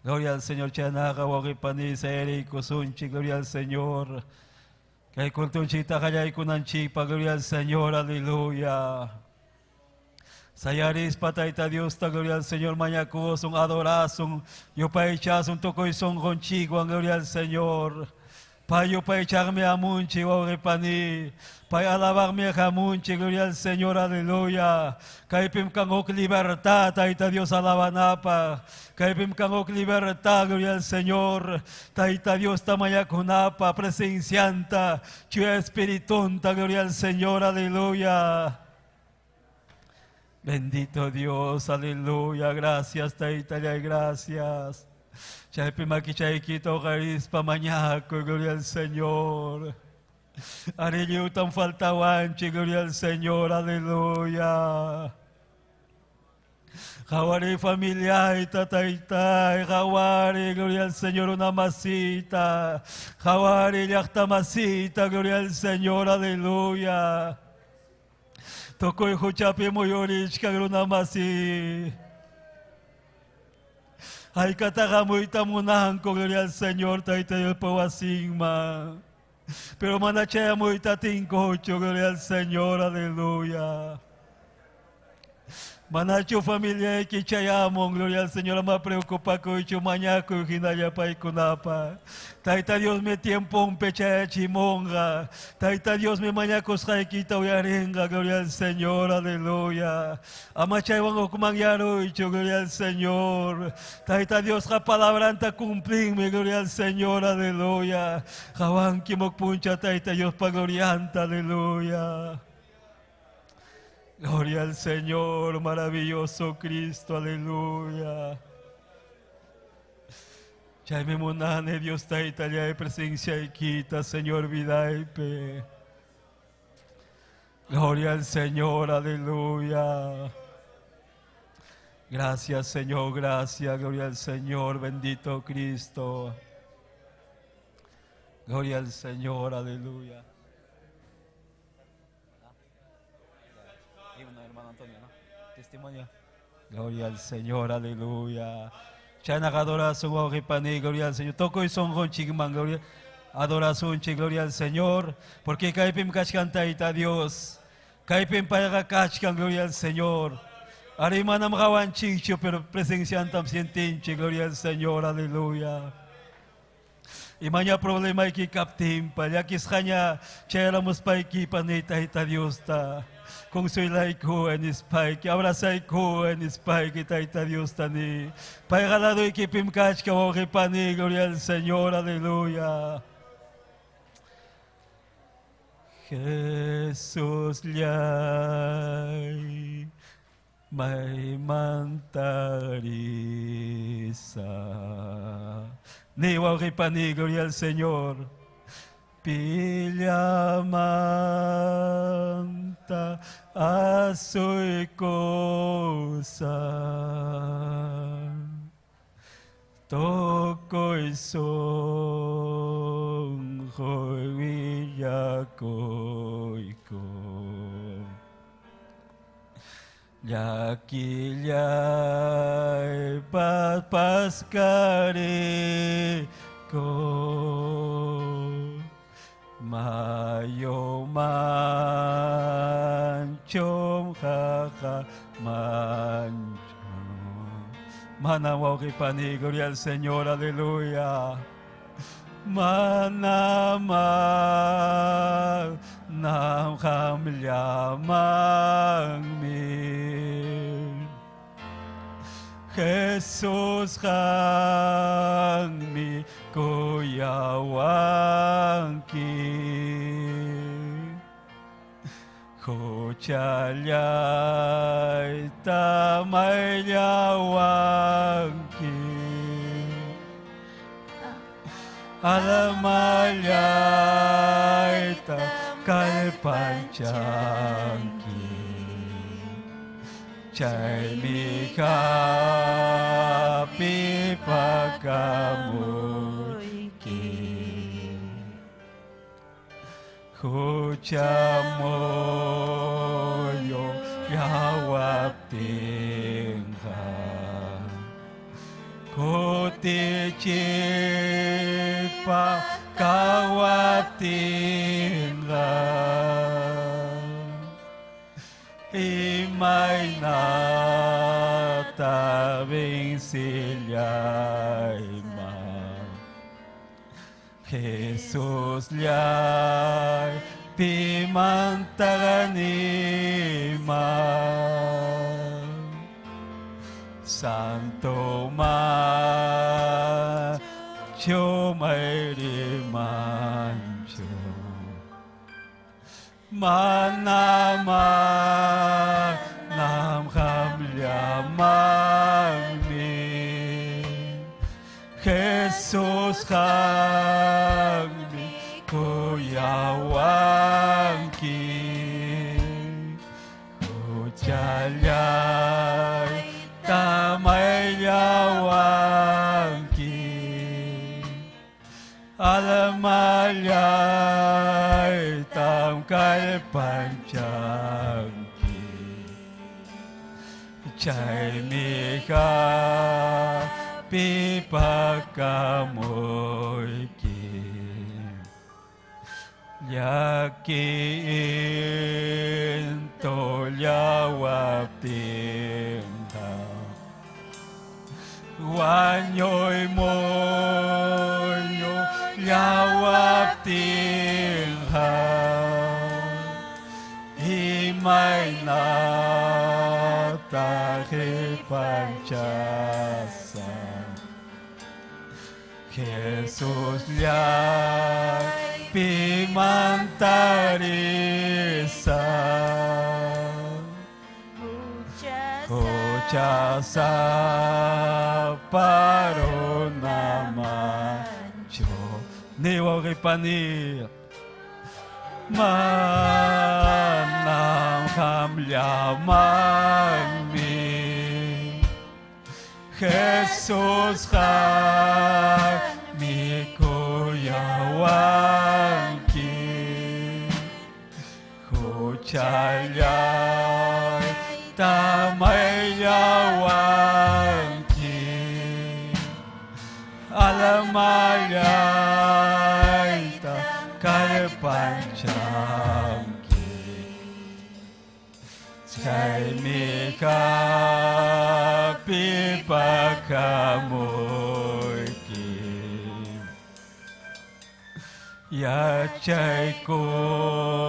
Gloria al Señor, chanaqa wawqipani sayariykusunchik, gloria al Señor. Kay cultunchikta qallaykunanchikpa, gloria al Señor, aleluya. Sayarispa Tayta Diosta, gloria al Señor, mañakusun, adorasun, yupaychasun, tukuy sunqunchikwan, gloria al Señor. Pay yupaychaqmi hamunchik, wawqipani. Pay alabaqmi hamunchik, gloria al Señor, aleluya. Kaypim kan huk libertad, Tayta Dios alabanapaq. Kaypim kan huk libertad, gloria al Señor. Tayta Diosta mañakunapaq, presencianta, Chuya Espiritunta, gloria al Señor, aleluya. Bendito Dios, aleluya, gracias Taytallay, gracias. Chaypi makichaykita uqarispa mañakuy, gloria al Señor. Arí lliwtam faltawanchik, gloria al Señor, aleluya. Qhawariy familiayta, taytay, qhawariy, gloria al Señor, una masita. Qhawariy llaqta masita, gloria al Señor, aleluya. Tukuy huchapi muyurichkan runa masi. Haykata hamuyta munanku, gloria al Señor, Tayta Diospa wasinman. Pero mana chayamuyta atinkuchu, gloria al Señor, aleluya. Manachu familiayki chayamun, gloria al Señor, ama preocupakuychu, mañakuy hinalla paykunapaq. Tayta Diosmi tiemponpi chayachimunqa. Tayta Diosmi mañakusqaykita uyarinqa, gloria al Señor, aleluya. Ama chaywan hukmanyaruychu, gloria al Señor. Tayta Diosqa palabranta cumplinmi, gloria al Señor, aleluya. Qawanki huk puncha Tayta Diospa glorianta, aleluya. Gloria al Señor, maravilloso Cristo, aleluya. Chaymi munani Dios Taytallay presenciaykita, Señor vidaypi. Gloria al Señor, aleluya. Gracias, Señor, gracias, gloria al Señor, bendito Cristo. Gloria al Señor, aleluya. Hermano Antonio, ¿no? Testimonio. Gloria al Señor, aleluya. Chaynaqa adorasun wawqipani, gloria al Señor. Tukuy sunqunchikman, gloria. Adorasunchik, gloria al Señor. Porque kaypim kachkan Tayta Dios. Kaypim payqa kachkan, gloria al Señor. Arí manam qawanchikchu, pero presenciantam sientinchik, gloria al Señor, aleluya. Imaña problemayki kaptinpa, llakisqaña chayaramuspaykipa niy Tayta Diosta. Consuelaykuway nispayki, abrazaykuway nispayki Tayta Diosta niy. Payqa ladoykipim kachkan wawqipani, gloria al Señor, aleluya. Jesusllay, maymanta risaq. Niy wawqipani, gloria al Señor. Pillamanta asuykusaq. Tukuy sunquy willakuyku. Llakillay paskariyku. Mayu manchum qaqa manchum. Mana wawqipani, gloria al Señor, aleluya. Mana Manam qamllamanmi. Jesús qammi kuyawanki. Huchallayta mayllawanki. Almallayta kallpanchanki. Chaymi hapipakamuyki. Hucha moyo yawaptinqa kutichipa kawaptinqa imaynata vensillayman. Jesús llay pimantaganima. Santo macho mancho. Manama nam qamllamanmi. Jesús qammi kuyawanki. Huchallayta mayllawanki. Almallaytam kallpanchanki. Chaymi hapipakamuyki. Llaki intullawaptinqa wañuy muñu llawaptinqa imaynata qipanchasaq. Jesús llaqpimantarisa. Huchasapa runamachu. Ni wawqipani. Manam qamllamanmi. Jesús qammi kuyawanki. Huchallayta mayllawanki. Almallayta kallpanchanki. Chaymi hapipakamuyki.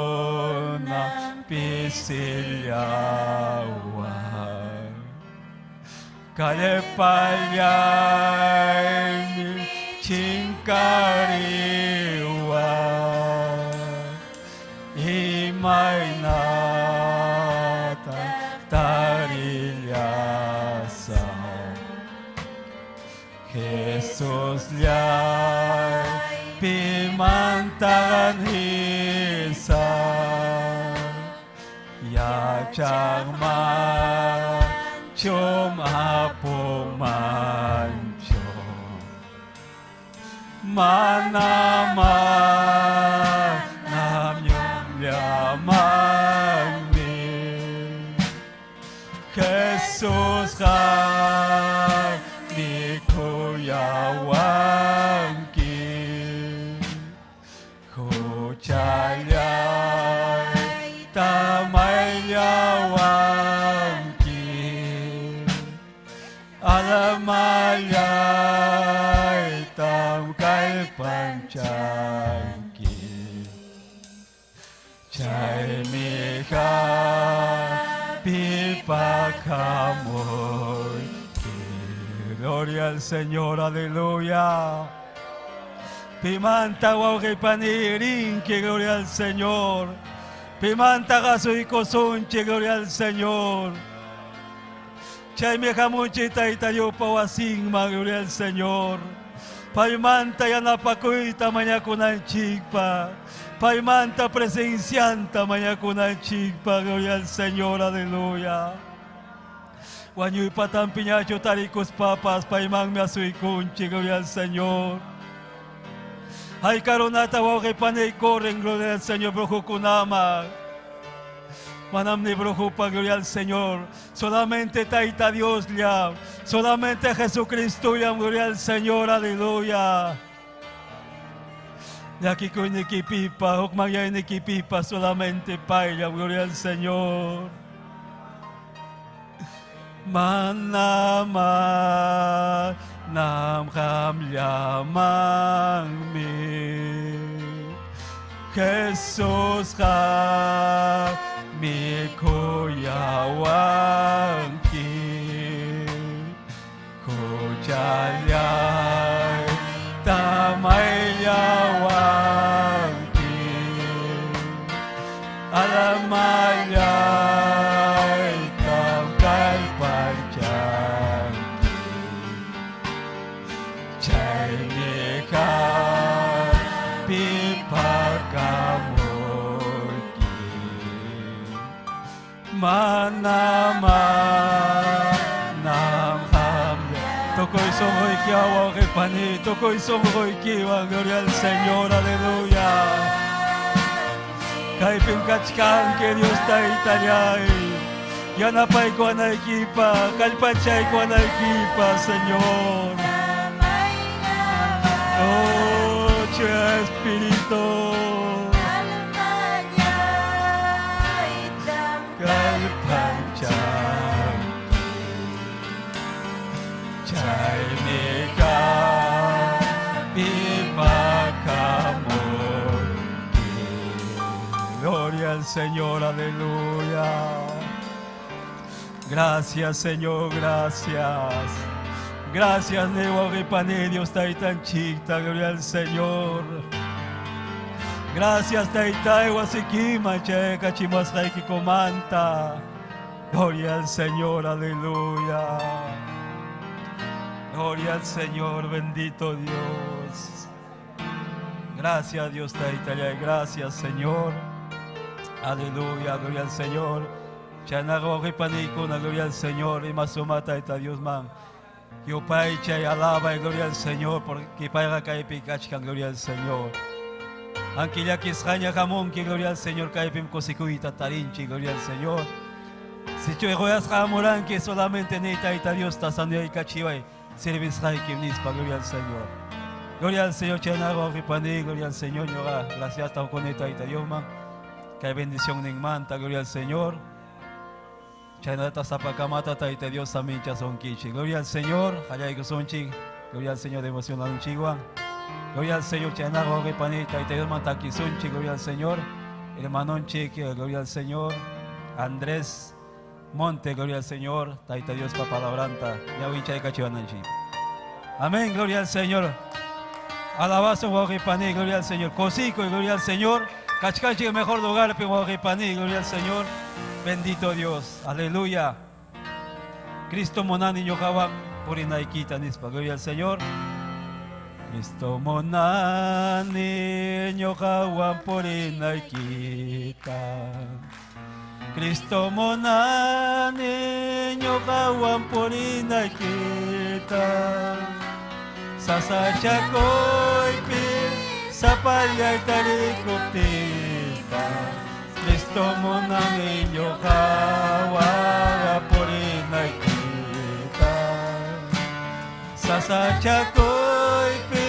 Yachaykuna pisillawan. Kallpallaymi chinkariwan. Imaynata tarillasaq. Jesús llaqpimantanisa. Yachaqmanchum apumanchu. Manama nam llamanmi. Jesús qammi kuyawanki. Huchallayta mayllawanki. Almallaytam kallpanchanki. Chaymi hapipakamuyki. Gloria al Señor, aleluya. Pimanta wawqipanirinki, gloria al Señor. Pimanta qasuykusunchik, gloria al Señor. Chaymi hamunchik Tayta Diospa wasinman, gloria al Señor. Paymanta yanapakuyta mañakunanchikpaq. Paymanta presencianta mañakunanchikpaq, gloria al Señor, aleluya. Wañuypa tampiñachu tarikuspapas paymanmi asuykunchik, gloria al Señor. Hayka runata wawqipanay corren, gloria al Señor, brujukunaman. Manam ni brujupa, gloria al Señor. Solamente Tayta Dios ya. Solamente Jesucristo ya, gloria al Señor, aleluya. Llakikuynikipipa, hukmanyaynikipipa, solamente paylla, gloria al Señor. Manam manam qamllamanmi Jesusqa mi kuyawanki huchallayta mayllawanki almallaytam kallpanchanki chaymi hapipakamuyki manam manam qamlla tukuy sunquykiwan wawqipani tukuy sunquykiwan gloria al Señor, aleluya. Kaypim kachkanki Dios Taytallay yanapaykuwanaykipaq kallpanchaykuwanaykipaq Señor. Oh, Chuya Espíritu. Kallpanchanki chaymi hapipakamuyki. Gloria al Señor, aleluya. Gracias, Señor, gracias. Gracias, wawqipani, Dios Taytanchikta, gloria al Señor. Gracias, Taytay, wasikiman chayakachimuwasqaykikumanta. Gloria al Señor, aleluya. Gloria al Señor, bendito Dios. Gracias, Dios Taytallay, gracias, Señor. Aleluya, gloria al Señor. Chaynaqa wawqipaniykuna, gloria al Señor. Ima sumaqta Tayta Diosman. Yupaychay, alabay, gloria al Señor, porque payqa kaypi kachkan, gloria al Señor. Aunque llakisqaña hamunki, gloria al Señor, kaypim kusikuyta tarinchik, gloria al Señor. Sichu quyasqa hamuranki, solamente ni Tayta Diosta sanoyaykachiway, servisqaykim nispa, gloria al Señor. Gloria al Señor, chaynaqa wawqipani, gloria al Señor, ñuqa gracias quni Tayta Diosman. Kay bendición ninmanta, gloria al Señor. Chaynata sapakamata Tayta Dios saminchasunkichik. Gloria al Señor, qallaykusunchik. Gloria al Señor devocionalninchikwan. Gloria al Señor, chaynaqa wawqipani, Tayta Diosman takisunchik, gloria al Señor. Hermanonchik, gloria al Señor. Andrés Monte, gloria al Señor. Tayta Diospa palabranta. Ñawinchaykachiwananchik. Amén, gloria al Señor. Alabazo wawqipani, gloria al Señor. Kusikuy, gloria al Señor. Kachkanchik el mejor lugar, wawqipani, gloria al Señor. Bendito Dios, aleluya. Cristo munani ñuqawan purinaykita nispa, gloria al Señor. Cristo munani ñuqawan purinaykita. Cristo munani ñuqawan purinaykita. Sasachakuypi sapallay tarikuptiyqa. Cristo munani ñuqawan purinaykita. Sasachakuypi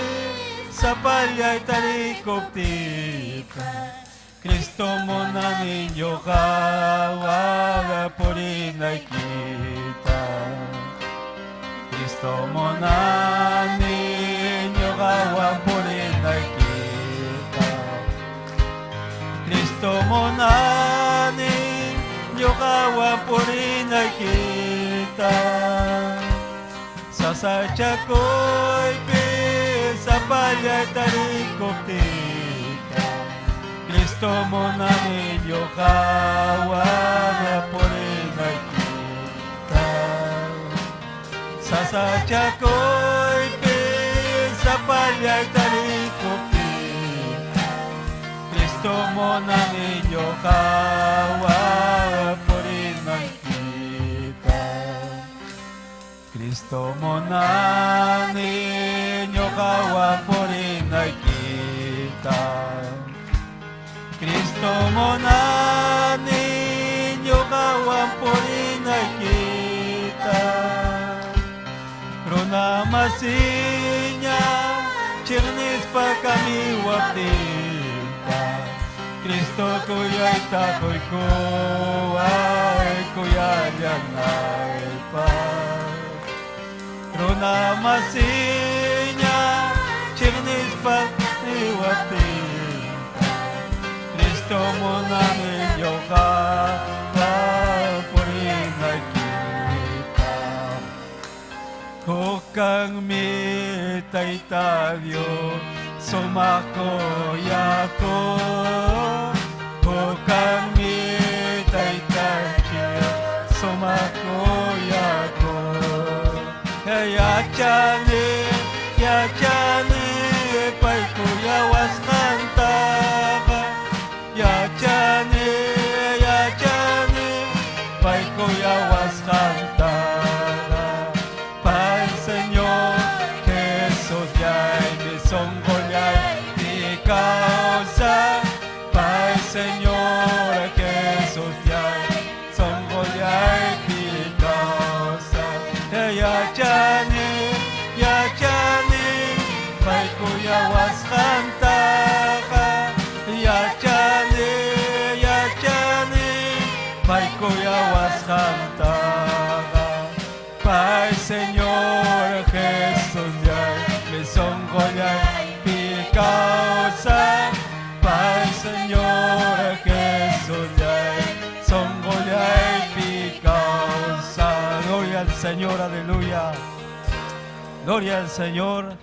sapallay tarikuptiyqa. Cristo munani ñuqawan purinaykita. Cristo munani ñuqawan purinaykita. Cristo munani ñuqawan purinaykita. Sasachakuypi sapallay tarikuptiyqa, Cristo munani ñuqawan purinaykita. Sasachakuypi sapallay tarikuptiyqa, Cristo munani ñuqawan purinaykita. Cristo munani ñuqawan purinaykita. Cristo munani ñuqawan purinaykita. Runa masiña chiqnispa kamiwaptinqa, Cristo kuyayta quykuway kuyallanaypaq. Runa masiña chiqnispa kamiwaptinqa, Cristo munani ñuqawan purinaykita. Huk kanmi Tayta Dios, sumaq kuyakuq. Huk kanmi Taytanchik, sumaq kuyakuq. Yachani, yachani, pay kuyawasqantaqa. Yachani, yachani, pay kuyawasqantaqa. Pay Señor Jesusllaymi sunqullaypi kawsan. Pay Señor Jesusllaymi sunqullaypi kawsan. Yachani, yachani, pay kuyawasqantaqa. Yachani, yachani, pay kuyawasqantaqa. Pay Señor Jesusllaymi sunqullaypi kawsan. Pay Señor Jesusllaymi sunqullaypi kawsan. Gloria al Señor, aleluya. Gloria al Señor.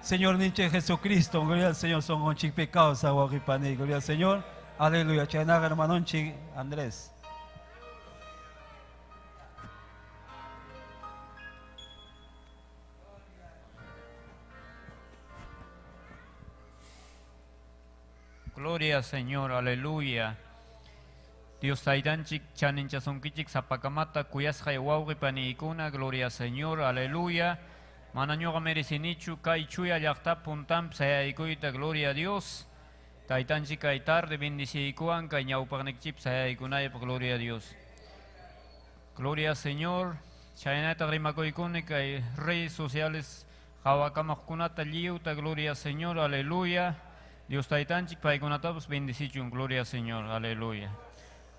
Señorninchik Jesucristo, gloria al Señor, sunqunchikpi kawsan, wawqi pani, gloria al Señor, aleluya. Chaynaqa hermanonchik Andrés. Gloria al Señor, aleluya. Dios taytanchik chaninchasunkichik sapakamata kuyasqay wawqi paniykuna, gloria al Señor, aleluya. Mana ñuqa merecinichu kay chuya llaqtap puntanpi sayaykuyta, gloria a Dios. Taytanchik kay tarde bendiciykuwan kay ñawpaqnikichikpi sayaykunaypaq, gloria a Dios. Gloria al Señor. Chaynataq rimakuykuni kay redes sociales qawakamaqkunata lliwta, gloria al Señor, aleluya. Dios taytanchik paykunatapas bendicichun, gloria al Señor, aleluya.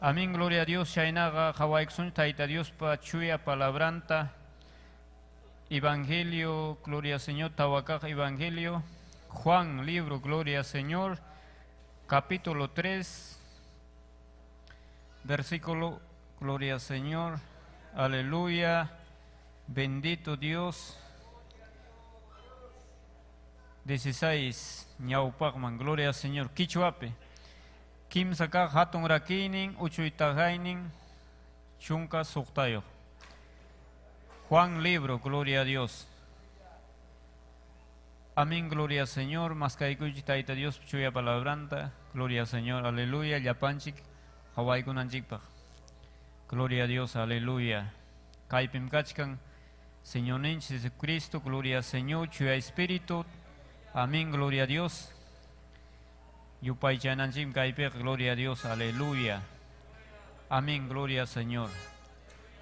Amén, gloria a Dios. Chaynaqa qawaykusun Tayta Diospa chuya palabranta. Evangelio, gloria al Señor, tawakaq Evangelio, Juan, libro, gloria al Señor, capítulo 3, versículo, gloria al Señor, aleluya, bendito Dios, 16, ñawpaqman, gloria al Señor, kichwapi, kimsa kaq hatun rakiynin, uchuy taqaynin, chunka suqtayuq. Juan libro, gloria a Dios. Amén, gloria al Señor. Maskaykuychik Tayta Dios chuya palabranta. Gloria al Señor, aleluya. Llapanchik qawaykunanchikpaq. Gloria a Dios, aleluya. Kaypim kachkan Señorninchik Jesucristo, gloria al Señor, chuya Espíritu. Amén, gloria a Dios. Yupaychananchik kaypiqa, gloria a Dios, aleluya. Amén, gloria al Señor.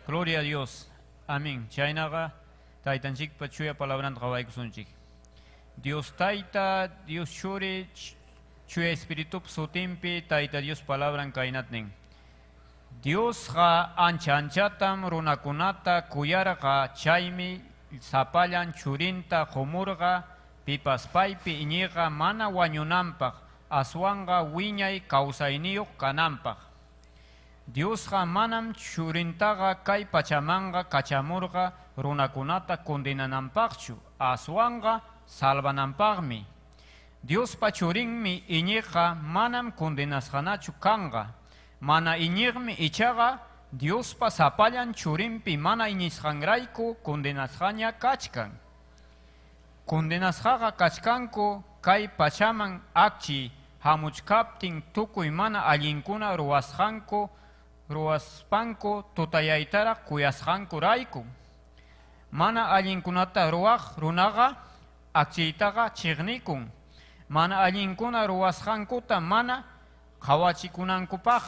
Gloria a Dios. Amén. Chaynaqa Taytanchikpa chuya palabranta qawaykusunchik. Dios Tayta, Dios Churi, chuya Espiritup sutinpi Tayta Dios palabran kaynatnin. Diosqa ancha anchatam runakunata kuyarqa, chaymi sapallan churinta qumurqa, pipas paypi iñiqa mana wañunanpaq, aswanqa wiñay kawsayniyuq kananpaq. Diosqa manam churintaqa kay pachamanqa kachamurqa runakunata condenananpaqchu, aswanqa salvananpaqmi. Diospa churinmi iñiqqa manam condenasqanachu kanqa. Mana iñiqmi ichaqa Diospa sapallan churinpi mana iñisqanrayku condenasqaña kachkan. Condenasqaqa kachkanku kay pachaman akchi hamuchkaptin tukuy mana allinkuna ruwasqanku ruwaspanku tutayaytaraq kuyasqankurayku. Mana allinkunata ruwaq runaqa akchiytaqa chiqnikun. Mana allinkuna ruwasqankuta mana qhawachikunankupaq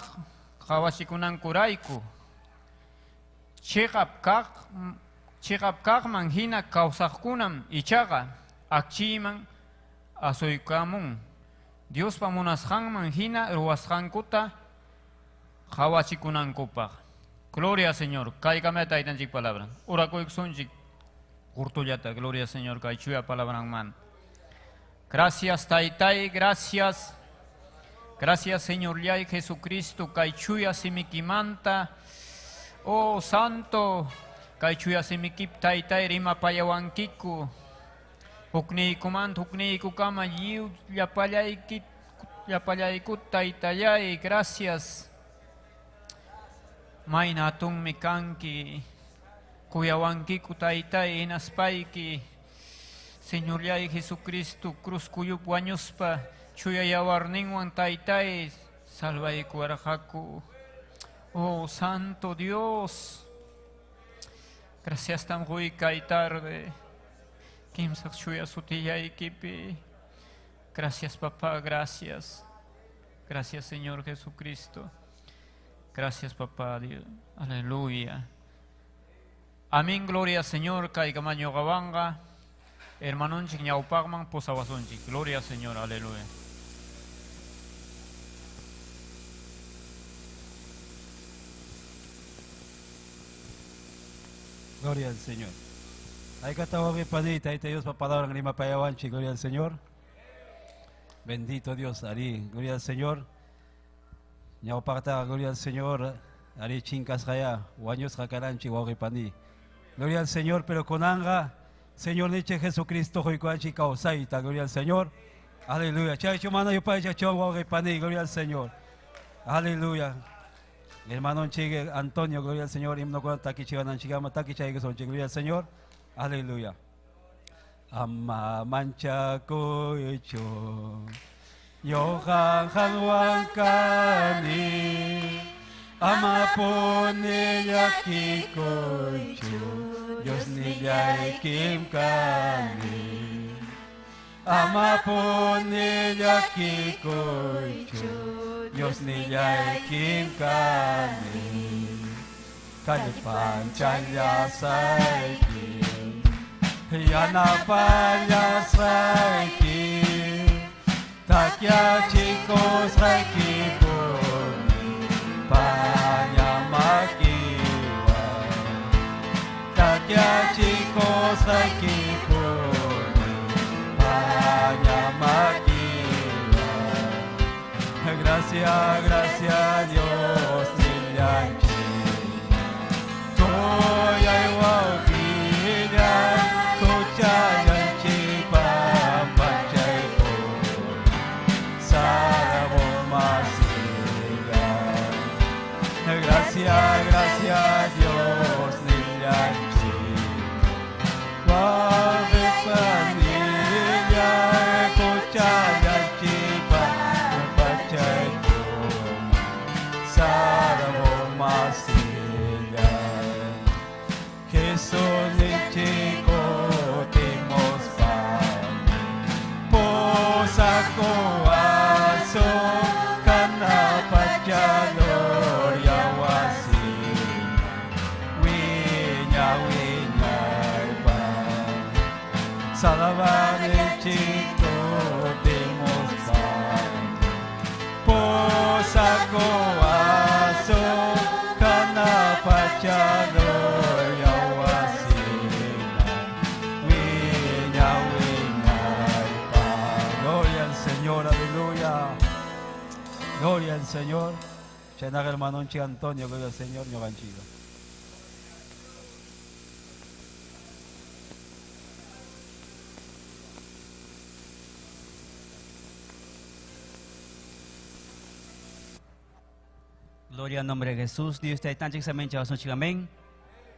qhawachikunankurayku. Chiqap kaqman hina kawsaqkunam ichaqa akchiyman asuykamun. Diospa munasqanman hina ruwasqankuta qhawachikunankupaq. Gloria al Señor. Kaykama taytanchik palabra. Urakuykusunchik qurtullata. Gloria al Señor. Kay chuya palabranman. Gracias taytay, gracias. Gracias Señor Yay Jesucristo. Kay chuya simikimanta. Oh Santo. Kay chuya simikip taytay rimapayawankiku. Hukniykumanta hukniykukama lliw llapallaykut taytallay. Gracias. Mayna atunmi kanki, kuyawankiku taytay hinaspayki, Señorllay Jesucristo cruz kuyup wañuspa chuya yawarninwan taytay salvaykuwarqaku. Oh Santo Dios, gracias tam kay tarde, kimsaq chuya sutiyaykipi. Gracias papá, gracias. Gracias Señor Jesucristo. Gracias, papá Dios. Aleluya. Amén, gloria Señor. Kaykamaño gawanga. Hermanonchik ñawpaqman pusawasunchik. Gloria Señor. Aleluya. Gloria al Señor. Acá panita, ahí te Dios pa palabra grima payawanchi, gloria al Señor. Bendito Dios, Ari, gloria al Señor. Ñawpaqta, gloria al Señor, Ari chinkasqaya, wañusqa karanchi wawqipani. Gloria al Señor, pero konanga, Señor niche Jesucristo huykuanchi kawsayta, gloria al Señor. Aleluya. Chaychu mana yupaycha chon wawqipani, gloria al Señor. Aleluya. Hermano chigue Antonio, gloria al Señor, himno con takichiwananchikama takichaykusonchik, gloria al Señor. Aleluya. Ama manchakuychu. Yohan hanwankani, amapuni llakikuychu, Dios nillaykim kani. Amapuni llakikuychu, Dios nillaykim kani. Kallpanchallasayki, yanapallasayki, takyachikosqaykipuni pañamakiwan. Takyachikosqaykipuni pañamakiwan. Gracias, gracias Dios nillanchik. Tuyay wawqillay kuchallanchik pampachayku. Gracias, gracias Dios nillanchik. Wawqipaniña kuchallanchik pampachayku. Salvomasilla. Jesús ninchik kutimuspa pusakuwasun kanapacha gloria wasima wiña wiñaypa. Salvaninchik kutimuspa pusakuwasun kanapacha gloria wasima wiña wiñaypa. Gloria al Señor, aleluya. Gloria al Señor. Chaynaqa hermanonchik Antonio, gloria al Señor, ñuqanchikqa. Gloria al nombre de Jesús. Dios taytanchik saminchawasunchik. Amén.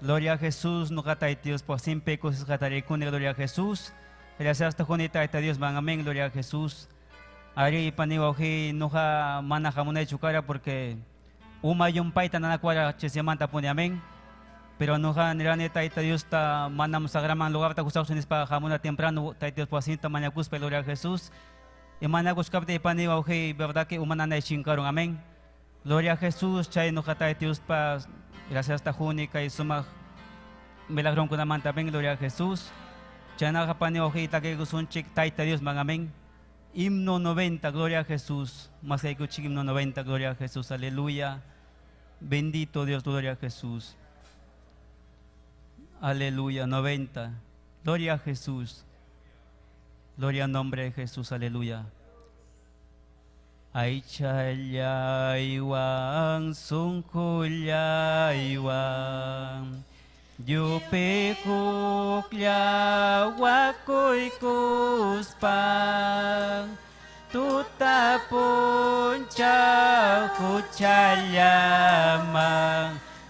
Gloria a Jesús. Ñuqa Tayta Dios wasinpi kusisqa tarikuni. Gloria a Jesús. Gracias tujuni Tayta Dios man. Amén. Gloria a Jesús. Ari pani wawqiy ñuqa mana hamunaychu kara porque uma llumpayta nanakuwara chaysimantapuni. Amén. Pero ñuqa nirani Tayta Diosta manam sagraman lugarta gustawchu nispa hamuna temprano Tayta Dios wasinta mañakuspa. Gloria a Jesús. Y mañakuskaptiy pani wawqiy verdad que uma nanay chinkarun. Amén. Gloria a Jesús, chay ñuqa Tayta Diospa gracias tajuni kay sumaq milagronkunamanta. Amén. Gloria a Jesús. Chaynaqa pani wawqiy takiykusunchik Tayta Diosman. Amén. Himno 90, gloria a Jesús. Maskaykuchik himno 90, gloria a Jesús. Aleluya. Bendito Dios, gloria a Jesús. Aleluya, 90. Gloria a Jesús. Gloria al nombre de Jesús, aleluya. Aychallaywan sunqullaywan Yupi hukllawakuykuspa tuta punchaw huchallaman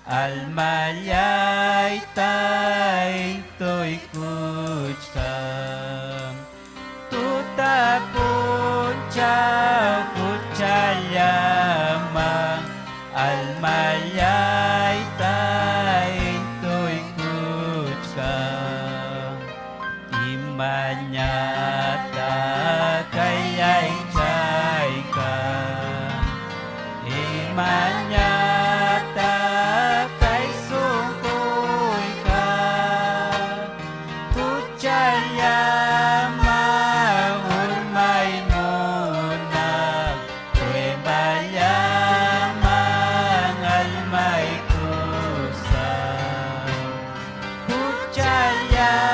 almallayta intuykuchkan tuta punchaw huchallaman almallayta intuykuchkan imañata kay aychayka imañata kay sunquyka huchallaman urmay munaq prueballaman almaykusan huchallaman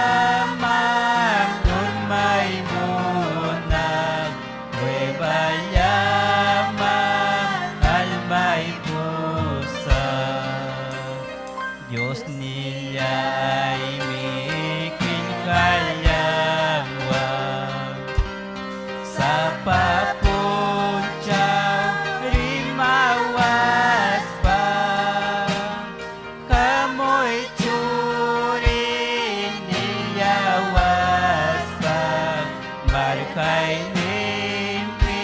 urmay munaq prueballaman almaykusan Dios nillaymi qillqallanwan sapa punchaw rimawaspa hamuy churiy nillawaspa marqayninpi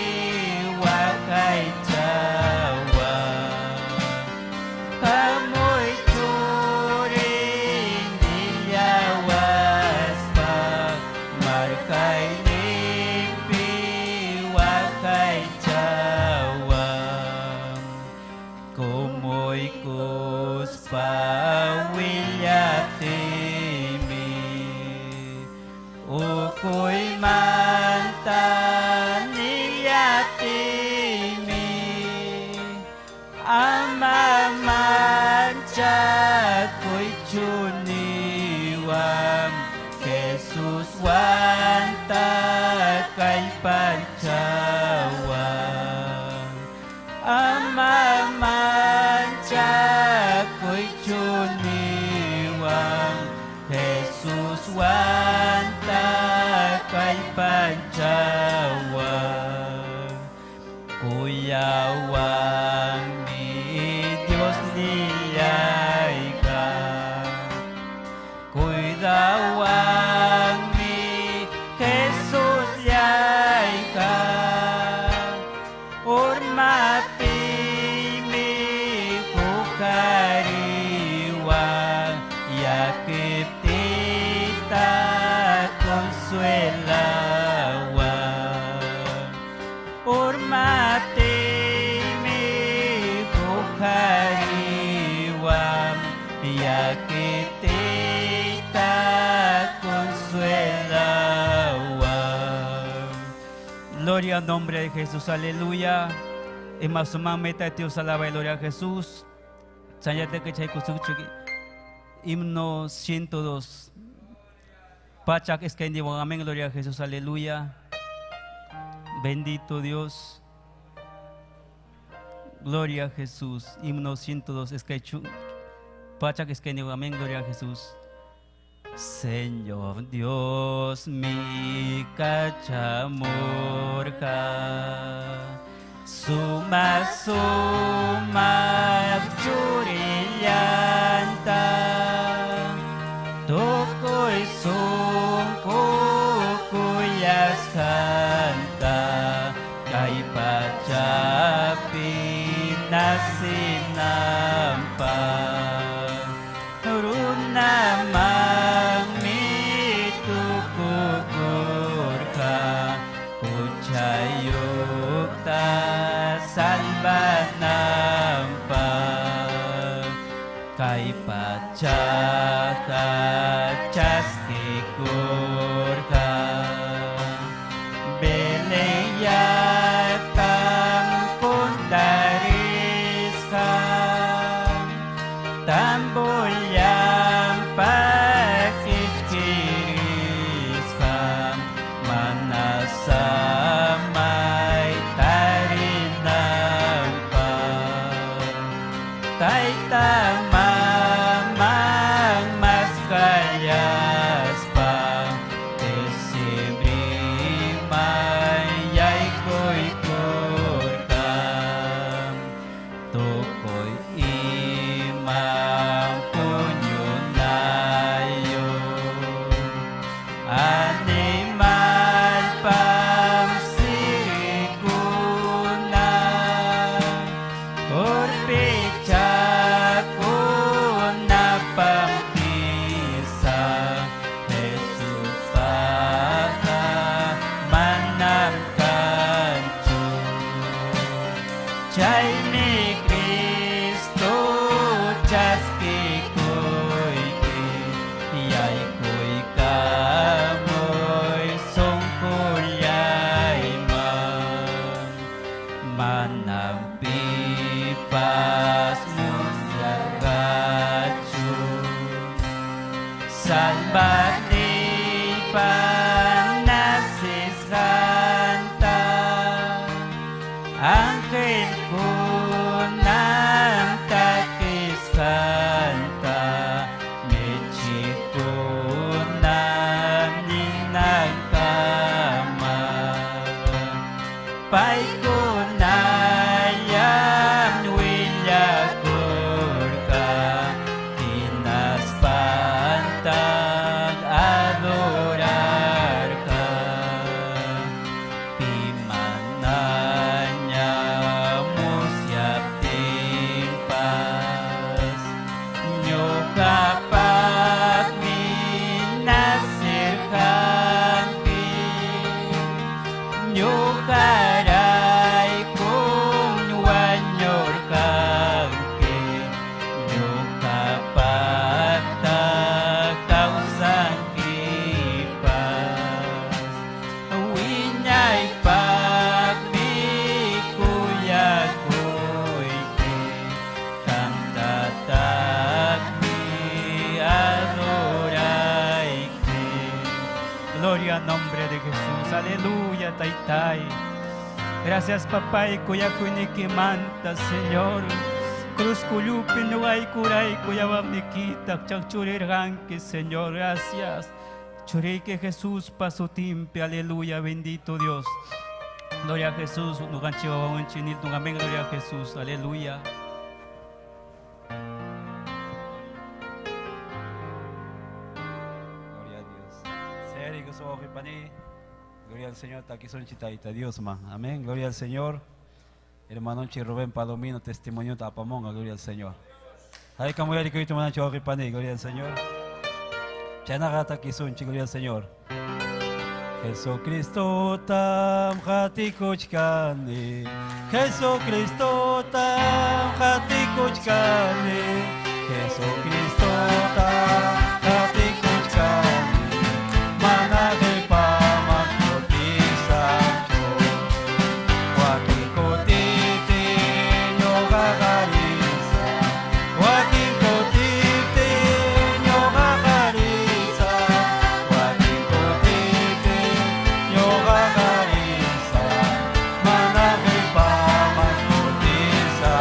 waqaychawan hamuy churiy nillawaspa marqayninpi waqaychawan kumuykuspa willaptiymi ukuymanta nillaptiymi ama manchakuychu niwan Jesuswanta kallpanchawan ama manchakuychu niwan Jesuswanta kallpanchawan kuyawanmi Dios nillayqa cuidawanmi Jesus llayqa urmaptiymi huqariwan llakiptiyta consuelawan urmaptiymi huqariwan llakiptiyta consuelawan. Gloria al nombre de Jesús, aleluya. Imasumame Dios alaba y gloria a Jesús. Chayate que himno 102. Pachak iskayniwan, amén, gloria a Jesús, aleluya. Bendito Dios. Gloria a Jesús. Himno 102, Pachak Amén, gloria a Jesús. Señor Dios mi kachamurka, suma suma churillanta, tukuy sunqu kuyasqanta, kay pachapi nasinanpaq, runamanmi tukukurqa, huchayuqta salvananpaq, kay pachata chaskikurqa, Belén llaqtam quntarisqa, tambullanpas qichqirisqa, mana samay tarinanpaq, tayta maman maskallaspa, pesebriman yaykuykurqa, tukuy imam puñunayuq, animalpam sirikuna, urpichakunapam kisa, Jesuspaqa manam kanchu. Chaymi Cristo chaskikuyki, yaykuykamuy sunqullayman, manam pipas musyarqachu, salvaqniypa nasisqanta, angelkunam takisqanta, michiqkunam ninankama, paykunallam willakurqa, hinaspantaq adorarqa, pi manaña musyaptinpas, ñuqapaqmi nacerqanki, ñuqaraykum wañurqanki, ñuqapaqtaq kawsankipas, wiñaypaqmi kuyakuyki, qamtataqmi adorayki. Gloria al nombre de Jesús, aleluya, taytay. Gracias, papá, y kuyakuynikimanta, Señor. Cruz kullupi ñuqaykurayku yawarniykita chaqchurirqanki, Señor, gracias. Churiyki Jesús pasutimpi, aleluya, bendito Dios. Gloria a Jesús, ñuqanchik wawanchik nitun, amén, gloria a Jesús, aleluya. Gloria a Dios. Gloria al Señor, takisunchik tayta Dios man. Amén, gloria al Señor. Hermanonchik Rubén Palomino, testimonio apamonga, gloria al Señor. Ay, como ya gloria al Señor. Chaynaqa takisunchik, gloria al Señor. Jesucristo tam qatikuchkani, Jesucristo tam qatikuchkani, Jesucristo tam qatikuchkani, mana qipaman kutisaqchu, wakin kutiptin ñuqaqa risaq, wakin kutiptin ñuqaqa risaq, wakin kutiptin ñuqaqa risaq, mana qipaman kutisaqchu.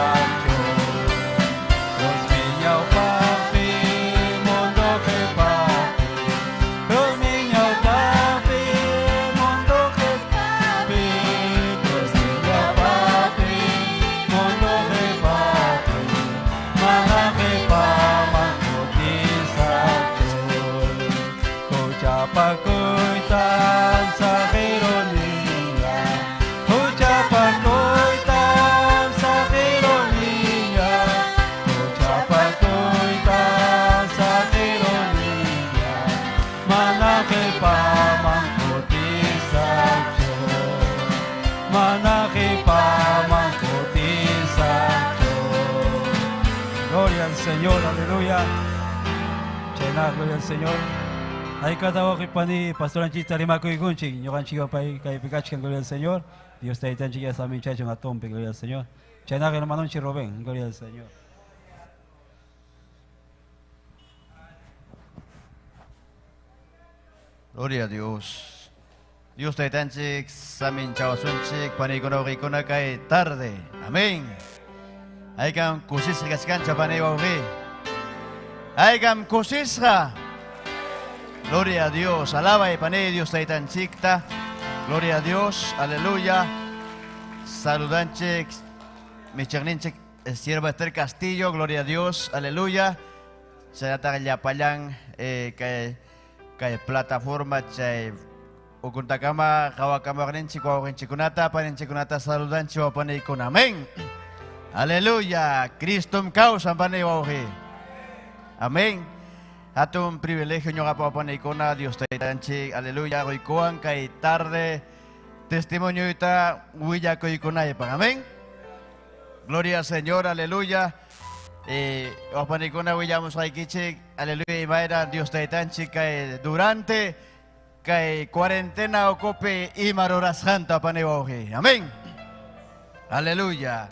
Mana qipaman kutisaqchu. Gloria al Señor, aleluya. Chayna, gloria al Señor. Haykata wawqi pastor anchita rimakuykunchik, ñuqanchikwan pay kaypi kachkan, gloria al Señor. Dios taytanchik ya saminchachun atumpi, gloria al Señor. Chaynaqa hermanonchik Rubén, gloria al Señor. Gloria a Dios. Dios taytanchik, saminchawasunchik, panikuna wawqikuna kay tarde. Amén. Haykam kusisqa kachkancha panay wawqi. Haykam kusisqa. Gloria a Dios. Alaba y panay Dios taytanchikta. Gloria a Dios. Aleluya. Saludanchik, michaqninchik, sierva Esther Castillo. Gloria a Dios. Aleluya. Chaynataqa llapallan kay plataforma chay ukuntakama qawakamaqninchik wawqinchikkunata paninchikkunata saludanchik wawpanaykuna. Amén. Aleluya. Cristom kawsan panay wawqi. Amén. Hatun privilegio ñuqapa wawpanaykuna Dios taytanchik. Aleluya. Quykuwan kay tarde testimonioyta willakuykunaypaq. Amén. Gloria al Señor. Aleluya. Wawpanaykuna willamusqaykichik. Aleluya. Imayna Dios taytanchik kay durante kay cuarentena ukupi ima rurasqanta panay wawqi. Amén. Aleluya.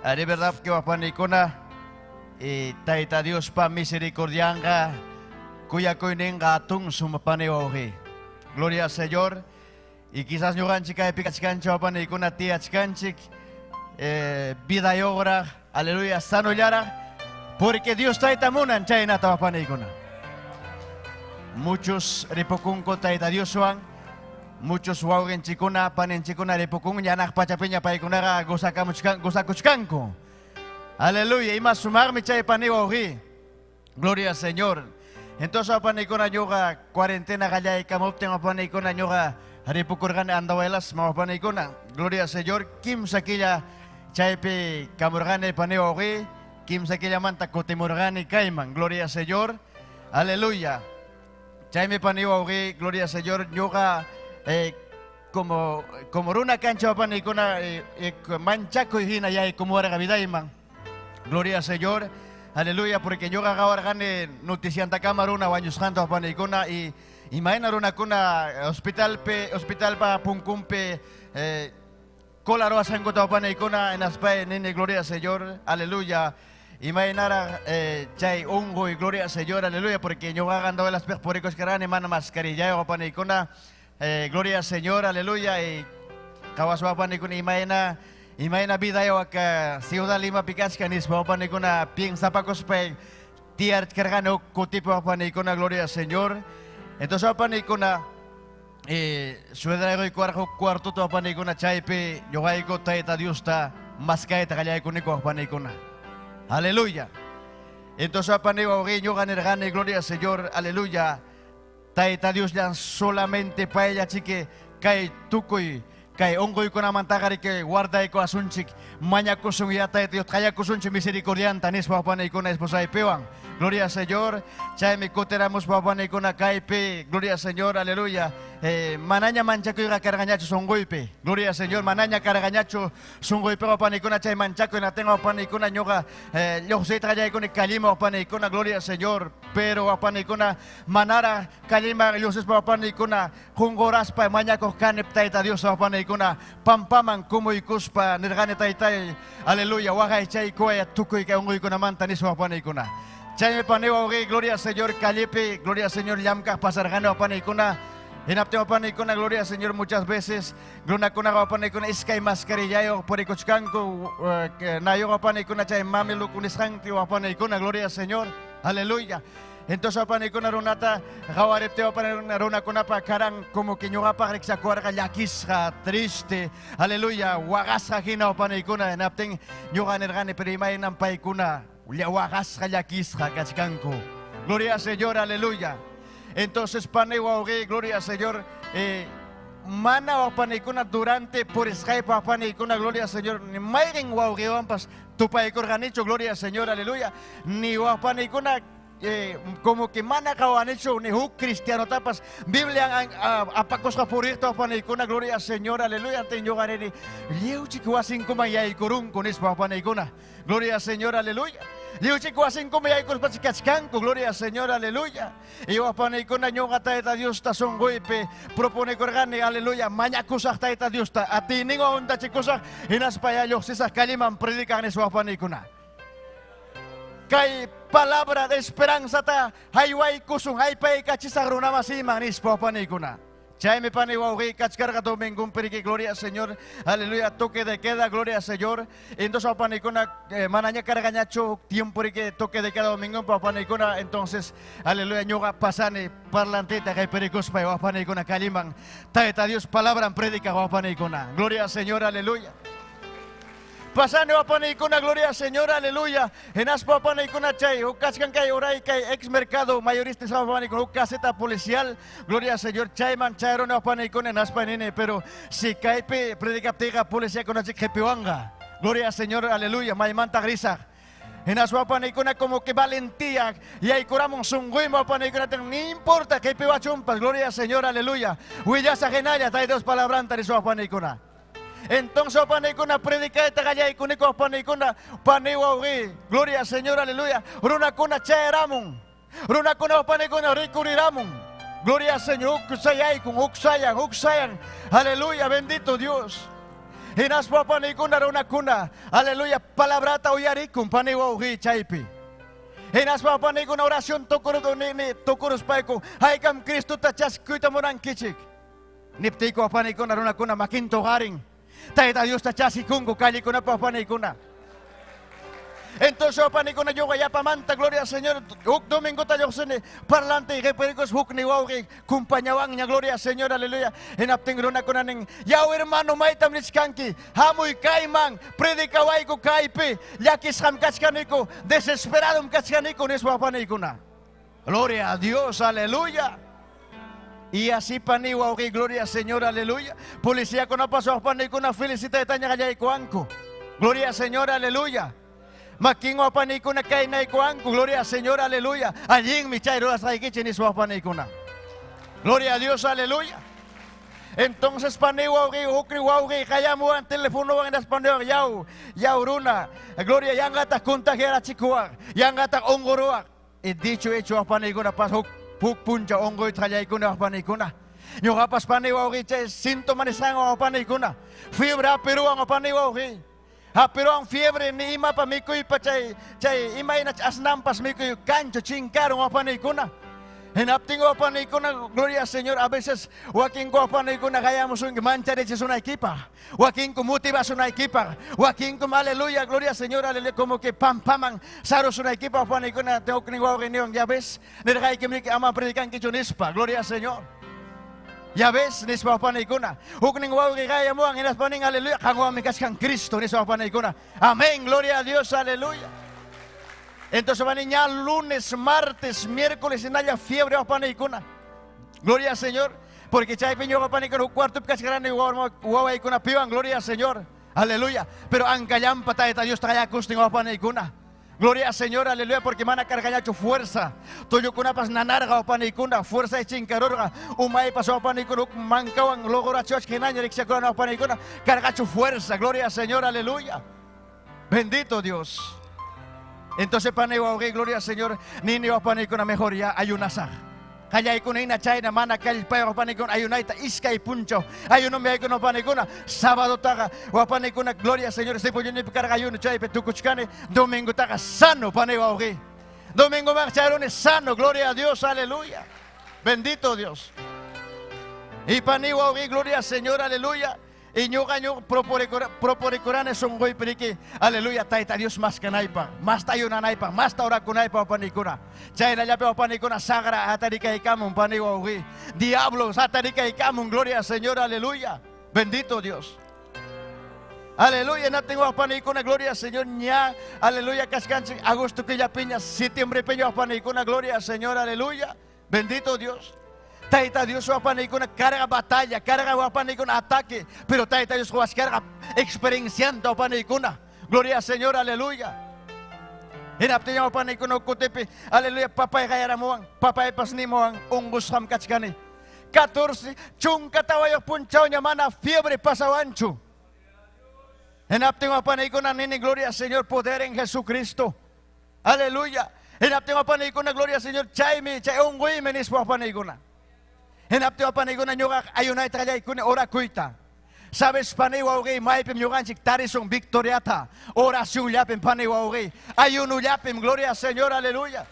De verdad que wawpanaykuna Tayta Diospa misericordianqa kuyakuyninqa atun sumapani wawqi. Gloria al Señor. Y quizás ñuqanchik kaypi kachkanchik wawpanaykuna tiyachkanchik vida yograq, aleluya, sanollaraq, porque Dios tayta munan chaynata wawpanaykuna. Muchos ripukunku Tayta Dioswan, muchos wawqinchikkuna paninchikkuna ripukun yanaq pachapiña paykunaqa gozakuchkanku. Aleluya, ima sumaqmi chay pani wawqi. Gloria al Señor. Entonces wawpanaykuna ñuqa cuarentena qallaykamuptin wawpanaykuna ñuqa ripukurqani Andahuaylas wawpanaykuna. Gloria al Señor. Kimsa killa chaypi kamurqani pani wawqi, kimsa killamanta kutimurqani kayman. Gloria al Señor. Aleluya. Chaymi pani wawqi, gloria al Señor, ñuqa como runa kancha wawpanaykuna manchakuy hina yaykumuwarqa vidayman. Gloria al Señor. Aleluya, porque ñuqa qawarqani noticiantakama runa wañusqanta wawpanaykuna y imayna runakuna hospitalpa punkunpi cola ruwasqankuta wawpanaykuna hinaspay nini, gloria al Señor. Aleluya. Imaynaraq chay unquy, gloria al Señor, aleluya, porque ñuqaqa Andahuaylaspiq purikushkarqani mana mascarillayuq wawpanaykuna, gloria al Señor, aleluya, y qawaspa wawpanaykuna imayna vidayuq Ciudad Limapi kachkan nispa wawpanaykuna piensapakuspay tiyarchkarqani huk kutipi wawpanaykuna, gloria al Señor. Entonces wawpanaykuna suedraykuwarqa huk cuartota wawpanaykuna chaypi ñuqayku Tayta Diosta maskayta qallaykuniku wawpanaykuna. Aleluya. Entonces panay wawqi ñuqa nirqani, gloria al Señor, aleluya. Tayta Dios llan solamente paylla chiki kay tukuy kay unquykunamantaqa riki guardaykuwasunchik mañakusun ya Tayta Dios qayakusunchik misericordianta nispa wawpanaykuna esposaypiwan. Gloria al Señor. Chaymi kutiramuspa wawpanaykuna kaypi, gloria al Señor, aleluya. Manaña manchakuyqa karqañachu sunquypi. Gloria al Señor, manaña karqañachu sunquypi wawpanaykuna chay manchakuy natin wawpanaykuna ñuqa lluqsiyta qallaykuni kallima wawpanaykuna, gloria al Señor. Pero wawpanaykuna manara kallima lluqsispa wawpanaykuna qunquraspa mañakuq kani Tayta Dios wawpanaykuna pampaman kumuykuspa nirqani taytay, aleluya, waqaychaykuway tukuy kay unquykunamanta nispa wawpanaykuna. Chaymi pani wawqi, gloria al Señor, kallipi, gloria al Señor, llamkaq pasarqani wawpanaykuna. Hinaptin wawpanaykuna, gloria al Señor, muchas veces runakuna wawpanaykuna iskay mascarillayuq purikuchkanku, nayuq wawpanaykuna chay mameluco nisqanpi wawpanaykuna, gloria al Señor, aleluya. Entonces wawpanaykuna runata qawariptin wawpanaykuna runakunapa karan como que ñuqapaq rikchakuwarqa llakisqa, triste, aleluya, waqasqa hina wawpanaykuna. Hinaptin ñuqa nirqani, pero imaynan paykuna waqasqa llakisqa kachkanku. Gloria al Señor, aleluya. Entonces panay wawqi, gloria al Señor, mana wawpanaykuna durante purisqaypa wawpanaykuna, gloria al Señor, ni mayqin wawqiwanpas tupaykurqanichu, gloria al Señor, aleluya, ni wawpanaykuna Como que mana qawanichu ni huk cristianotapas Biblia apakusqa puriqta paniykuna, gloria al Señor, aleluya. Ñuqa nini lliwchik wasinkuman yaykurunku nispa paniykuna, gloria al Señor, aleluya. Lliwchik wasinkuman yaykuruspa kachkanku, gloria al Señor, aleluya. Y paniykuna ñuqa Tayta Diosta sunquypi proponekurqani, aleluya, mañakusaq Tayta Diosta atiyninwan untachikusaq hinaspa ya lluqsisaq calleman predicaq nispa paniykuna. Kay palabra de esperanzata haywaykusun haypaykachisaq runamasiman nispa paniykuna. Chaymi pani wawqi kachkarqa domingo piriki, gloria al Señor, aleluya, toque de queda, gloria al Señor. Entonces paniykuna manaña karqañachu tiempo riki toque de queda domingo paniykuna, entonces aleluya ñuqa pasani parlantita kay perikuspa paniykuna calleman Tayta Dios palabra predica paniykuna, gloria al Señor, aleluya. Pasani wapaniykuna, gloria al Señor, aleluya. Hinaspa wapaniykuna chay, huk kachkan kay uray kay ex mercado mayorista wapaniykuna, huk caseta policial, gloria al Señor, chayman chayruna wapaniykuna hinaspa nini, pero si kaypi predicaptiqa policía chik qipiwanqa, gloria al Señor, aleluya, maymanta risaq. Hinaspa wapaniykuna como que valentía yaykuramun sunquyman wapaniykuna, ni importa qipiwachunpas, gloria al Señor, aleluya. Willasaq hinalla Tayta Dios palabranta nispa wapaniykuna. Entonces paniykuna predicayta qallaykuniko paniykuna pani wawqi, gloria al Señor, aleluya. Runakuna chayaramun, runakuna paniykuna rikuriramun, gloria al Señor, huk sayaykun, huk sayan, huk sayan, aleluya, bendito Dios. Hinaspa paniykuna runakuna, aleluya, palabrata uyarikun pani wawqi chaypi. Hinaspa paniykuna oración tukurus ni tukuruspayku, haykam Cristota chaskuyta munankichik. Niptiyku paniykuna runakuna makinta uqarin. Tayta Diosta chasikunku callekunapa paniykuna. Entonces panikuna ñuqa yapamanta, gloria al Señor, huk domingota lluqsini parlante y qhiparicus hukni wawqi kumpañawanña, gloria al Señor, aleluya. Hinaptin runakuna nin, yaw hermano maytam nichkanki, hamuy kayman, predicawayku kaypi, llakisqam kachkaniku, desesperadom kachkaniku nispa paniykuna. Gloria a Dios, aleluya. Y así pani wawqi, gloria al Señor, aleluya. Policía kuna pasó paniykuna felicitaytaña qallaykuwanku. Gloria al Señor, aleluya. Makin wapaniykuna kaynaykuwanku, gloria al Señor, aleluya. Allinmi chay rurasqaykichik nispa wapaniykuna. Gloria a Dios, aleluya. Entonces pani wawqi, hukri wawqi, qayamuwan telefonowan hinaspa niwan, yaw, yaw runa, gloria, yanqataq contagiarachikuwaq, yanqataq unquruwaq. Y dicho hecho wapaniykuna pas huk huk puncha unquyta qallaykuna wapaniykuna. Ñuqapas pani wawqi chay síntoma nisqanwan wapaniykuna. Fiebre apiruwan wapani wawqi. Apiruwan fiebre ni imapa mikuypa chay chay imayna asnampas mikuy kancho chinkarun wapaniykuna. Hinaptin wapaniykuna, gloria al Señor, a veces wakinku wapaniykuna qayamusunki mancharichisunaykipaq, wakinku motivasunaykipaq, wakinku aleluya, gloria al Señor, aleluya, como que pampaman sarusunaykipaq wapaniykuna, huknin wawqi niwan, ya ves, nirqayki miki ama predicankichu nispa, gloria al Señor. Ya ves, nispa wapaniykuna, huknin wawqi qayamuwan hinaspa nin, aleluya, qanwanmi kachkan Cristo nispa wapaniykuna. Amén, gloria a Dios, aleluya. Entonces van a lunes, martes, miércoles, en haya fiebre wapaniykuna. Gloria al Señor. Porque chaypi ñuqa wapaniykuna huk cuartopi kachkarani wawaykuna piwan, gloria al Señor. Aleluya. Pero ankallampa Tayta Dios qayakustin wapaniykuna. Gloria al Señor, aleluya, porque mana karqañachu fuerza. Tullukunapas nanarqa wapaniykuna, fuerza chinkarurqa. Umaypas wapaniykuna huk mankawan logorachuachka hinaña rikchakurana wapaniykuna, karqachu fuerza, gloria al Señor, aleluya. Bendito Dios. Entonces pani wawqi, gloria al Señor, nini wapaniykuna mejor ya ayunasaq. Qallaykuna hina chayna mana kallpayuq wapaniykuna ayunayta iskay punchaw. Ayunumi aykuna wapaniykuna, sábadotaqa wapaniykuna, gloria al Señor, sipuyunipi karqa ayuno chaypi tukuchkani, domingotaqa sano pani wawqi. Domingoman chayruni sano, gloria a Dios, aleluya. Bendito Dios. Y pani wawqi, gloria al Señor, aleluya. Y ñuqa ñuqa proponikurani sunquypi riki, aleluya, Tayta Dios mas kanaypaq, masta ayunanaypaq, masta orakunaypaq wapaniykuna. Chaynallapi wapaniykuna saqra hatarikaykamun pani wawqi. Diablo hatarikaykamun, gloria al Señor, aleluya. Bendito Dios. Aleluya, natin wapaniykuna, gloria al Señor, ña, aleluya, kachkanchik, agosto killapiña, septiembre piña wapaniykuna, gloria al Señor, aleluya. Bendito Dios. Tayta Dios wapaniykuna carga batalla, carga wapaniykuna ataque, pero Tayta Dios carga experienciando wapaniykuna. Gloria al Señor, aleluya. Hinaptin wawpanaykuna kutipi, aleluya, papay qayaramuwan, papaypas nimuwan, unqusqam kachkani. 14 14 punchawña mana fiebre pasawanchu. Hinaptin wawpanaykuna nini, gloria al Señor, poder en Jesucristo. Aleluya. Hinaptin wawpanaykuna, gloria al Señor, chaymi, chay unquymi nispa wawpanaykuna. Hinaptin wawpanaykuna ñuqa ayunayta qallaykuni orakuyta. Sabes, pani wawqi, maypim ñuqanchik tarisun victoriata. Oracionllapim, pani wawqi. Ayunullapim, gloria al Señor, aleluya.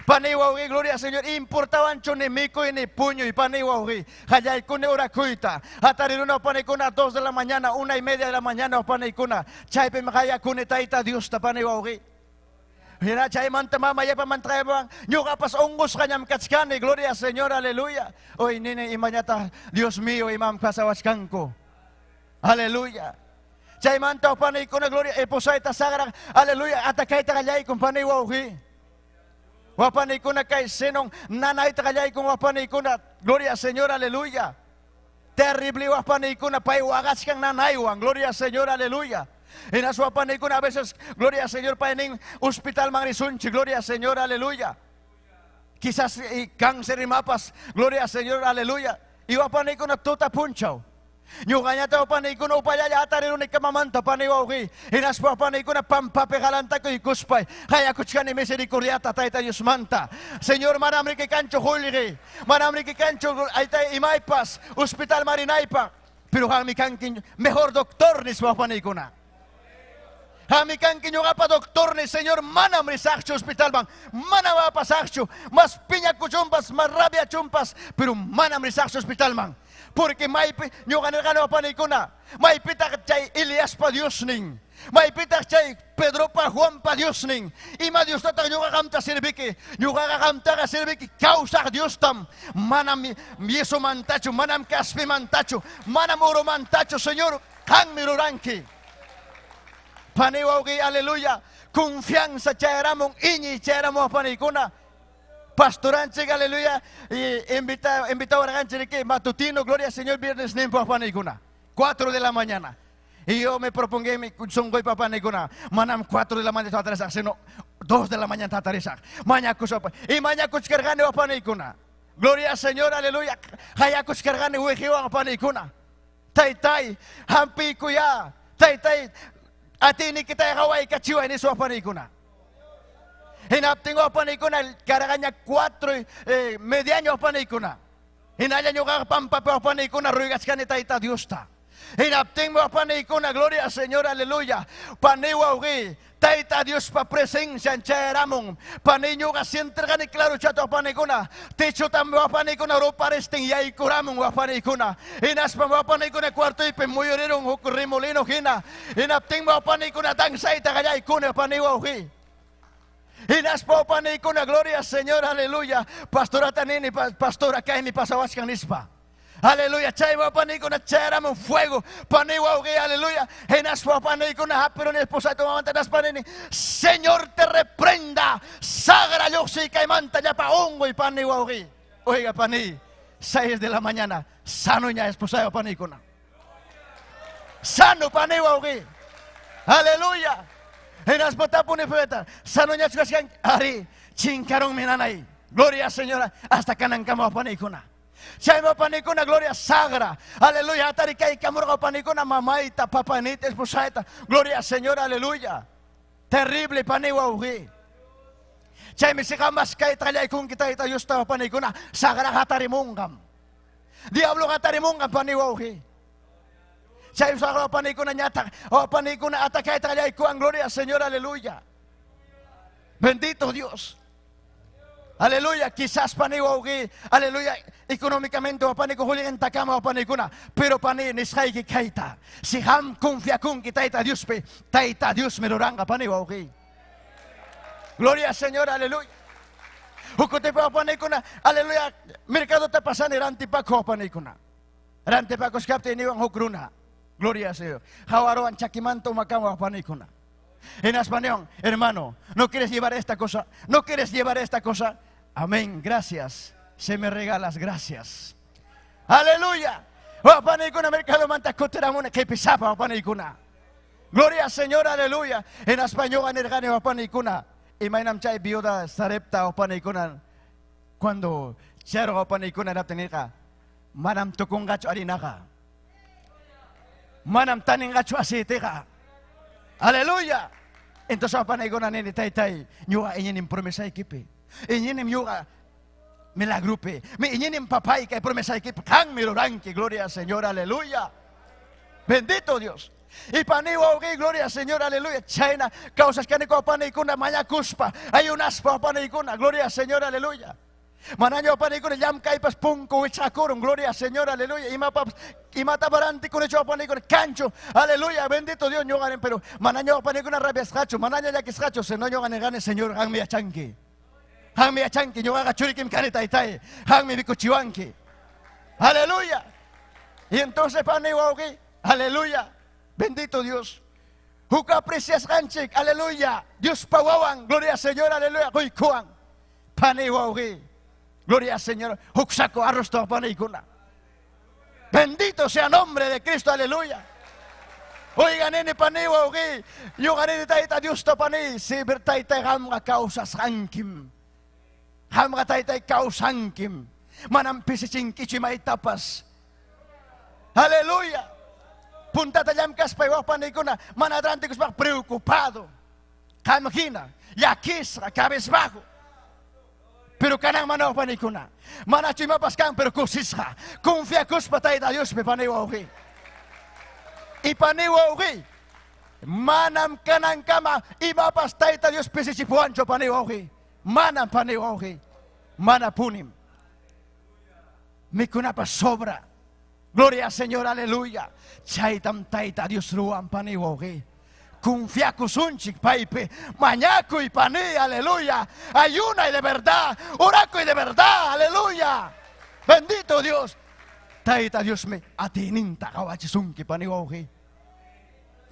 Pani wawqi, gloria al Señor. Importawanchu ni mikuy ni puñuy, pani wawqi. Qallaykuni orakuyta. Hatariruna panaykuna 2 de la mañana, 1:30 de la mañana, panaykuna. Chaypim qayakuni Tayta Diosta, pani wawqi. Hina chaymanta mama yapaman ñuqapas unqusqañam kachkani, gloria al Señor, aleluya. Hoy nini imañata, Dios mío, imam pasawachkanku. Aleluya. Chaymanta panaykuna, gloria, esposayta sagra, aleluya, atakayta qallaykun panay wawqi. Wapanaykuna kay senon nanayta qallaykun wapanaykuna, gloria al Señor, aleluya. Terrible wapanaykuna pay waqachkan nanaywan, gloria al Señor, aleluya. En su wapanaykuna a veces, gloria al Señor, paynin hospital manrisunchi, gloria al Señor, aleluya. Quizás y cáncer y mapas, gloria al Señor, aleluya. Y wapanaykuna tuta punchaw. Ñuqañata wapanaykuna upallalla hatariruni kamamanta pani wawqi. Hinaspa wapanaykuna pampapi qalantakuykuspay qayakuchkani misericordiata Tayta Diosmanta. Señor, manam riki kanchu qullqi, manam riki kanchu ayta imaypas hospital marinaypaq, pero qammi kanki mejor doctor nispa wapanaykuna. Qammi kanki ñuqapa doctorni, Señor, manam risaqchu hospitalman, manam apasaqchu, mas piñakuchunpas, mas rabiachunpas, pero manam risaqchu hospitalman. Porque maypi ñuqa nirqani wapanaykuna, maypitaq chay Eliaspa Diosnin, maypitaq chay Pedropa Juanpa Diosnin, ima Diostataq ñuqa qamta serviki, ñuqaqa qamtaqa serviki kawsaq Diostam, manam yesomantachu, manam kaspimantachu, manam oromantachu, Señor, qanmi ruranki. Pani wawqi, aleluya, confianza chayaramun, iñiy chayaramun wapanaykuna. Pastoranchik, aleluya, y invitado a que matutino, gloria al Señor, viernes nimpo wapanaykuna, 4 de la mañana. Y yo me propongué, mi songoy papanaykuna, manam 4 de la mañana tatarisaq, sino 2 de la mañana tatarisaq. Mañakusapa, y mañakuchkarqani wapanaykuna. Gloria al Señor, aleluya. Hayakuchkarqani wiqiwan wapanaykuna. Taytay, hampiykuya, taytay, atinikitay qawaykachiway nispa wapanaykuna. Hinaptin wapanaykuna karqaña 4 mediaño wapanaykuna. Hinalla ñuqaqa pampapi wapanaykuna ruygachkani Tayta Diosta. Hinaptin wapanaykuna, gloria al Señor, aleluya. Pani wawqi, Tayta Diospa presencia chayaramun. Pani ñuqa sienterqani claro chato wapanaykuna. Techotam wapanaykuna ruparestin yaykuramun wapanaykuna. Hinaspa wapanaykuna cuartoypi muyurirun huk remolino hina. Hinaptin wapanaykuna danzayta qallaykuna pani wawqi. Hinaspa wapanaykuna, gloria al Señor, aleluya. Pastora nini, pastora kaymi pasawachkan nispa. Aleluya, chay wapanaykuna chayaramun fuego. Pani wawqi, aleluya. Hinaspa wapanaykuna hapiruni esposayta mamanta hinaspa nini, Señor te reprenda. Sagra lluqsiy kaymanta llapa unquy pani wawqi. Oiga pani, 6 de la mañana, sano ña esposay wapanaykuna. Sano pani wawqi. Aleluya. Hinaspa tapuni feta, sano ña chukashkan, ari, chinkarunmi nanay. Gloria Señora, hasta kanankama wapanaykuna. Chaymi wapanaykuna, gloria sagra. Aleluya, atari kay kamurqa wapanaykuna, mamayta, papanita, esposayta. Gloria Señor, aleluya. Terrible pani wawqi. Chaymi siqamas kay qallaykunki Tayta Diosta wapanaykuna, sagra hatarimunqam. Diablo hatarimunqam pani wawqi. Chay sagra wapanaykuna ñataq, wapanaykuna atakayta qallaykuwan, gloria Señor, aleluya. Bendito Dios. Aleluya, quizás pani wawqi, aleluya, económicamente wapaniku qullqintakama wapanaykuna, pero pani nisqayki kayta. Si qam confiakunki Tayta Diospi, Tayta Diosmi ruranqa pani wawqi. Gloria al Señor, aleluya. Huk wapanaykuna, aleluya, mercadota pasani rantipakuq wapanaykuna. Rantipakushkaptiy niwan huk runa. Gloria al Señor. Qawaruwan chakimanta umakama wapanaykuna. Hinaspa niwan, hermano, ¿no quieres llevar esta cosa? ¿No quieres llevar esta cosa? Amén, gracias. Se me regalas, gracias. Aleluya. Wapanaykuna mercado manta kutiramuni q'ipisapa wapanaykuna. Gloria al Señor, aleluya. Hinaspa ñuqa nirqani wapanikuna, imaynam chay viuda Sarepta wapanikuna, cuando chayruqa wapanikuna naptin nirqa, manam tukunqachu harinaqa. Manam taninqachu aceiteqa. Aleluya. Entonces wapanikuna nini taytay, ñuqa iñinim promesaykipi. Iñinim ñuqa milagrupi. Mi iñinim papay kay promesaykipi. Qanmi ruranki, gloria al Señor, aleluya. Bendito Dios. Y pani wawqi, gloria al Señor, aleluya. Chayna, kawsachkaniku panikuna mañakuspa, ayunaspa panikuna, gloria al Señor, aleluya. Manaño panikuna llamkaypas punku wichqakurun, gloria al Señor, aleluya. Imapapas, imatapas rantikunichu panikuna, kanchu, aleluya, bendito Dios, ñuqarin, pero manaño panikuna rabiasqachu, manaña llakisqachu, sino ñuqa nirqani, Señor, qanmi yachanki. Qanmi yachanki, ñuqaqa churikim kani taytay, qanmi mikuchiwanki. Aleluya. Y entonces pani wawqi, aleluya. Bendito Dios. Huk apreciasqanchik, aleluya. Dios pawawan, gloria al Señor, aleluya. Quykuwan, pani wawqi, gloria al Señor. Huk saco arroz panikuna. Bendito sea nombre de Cristo, aleluya. Oiga, nene pani wawqi, ñuqa nene tayta Dios pani, si tayta qamqa kawsasqankim. Qamqa taytay kawsankim. Manam pisichinkichu imaytapas. Aleluya. Puntata llamkaspa wawpanikuna mana rantikuspa preocupado. Qam hina, llakisqa, cabizbajo. Pero kanan mana wawpanikuna. Manachu imapas kan, pero kusisqa. Confiakuspa tayta Diospi pani wawqi. Y pani wawqi, manam kanankama imapas tayta Dios pisichipuwanchu pani wawqi. Manam pani wawqi. Mana punim. Mikunapas sobra. Gloria al Señor, aleluya. Chaytam tayta Dios ruwan pani wawqi. Confiakusunchik paypi. Mañakuy pani, aleluya. Ayuna y de verdad. Orakuy de verdad, aleluya. Bendito Dios. Tayta Dios me atininta qawachisunki pani wawqi.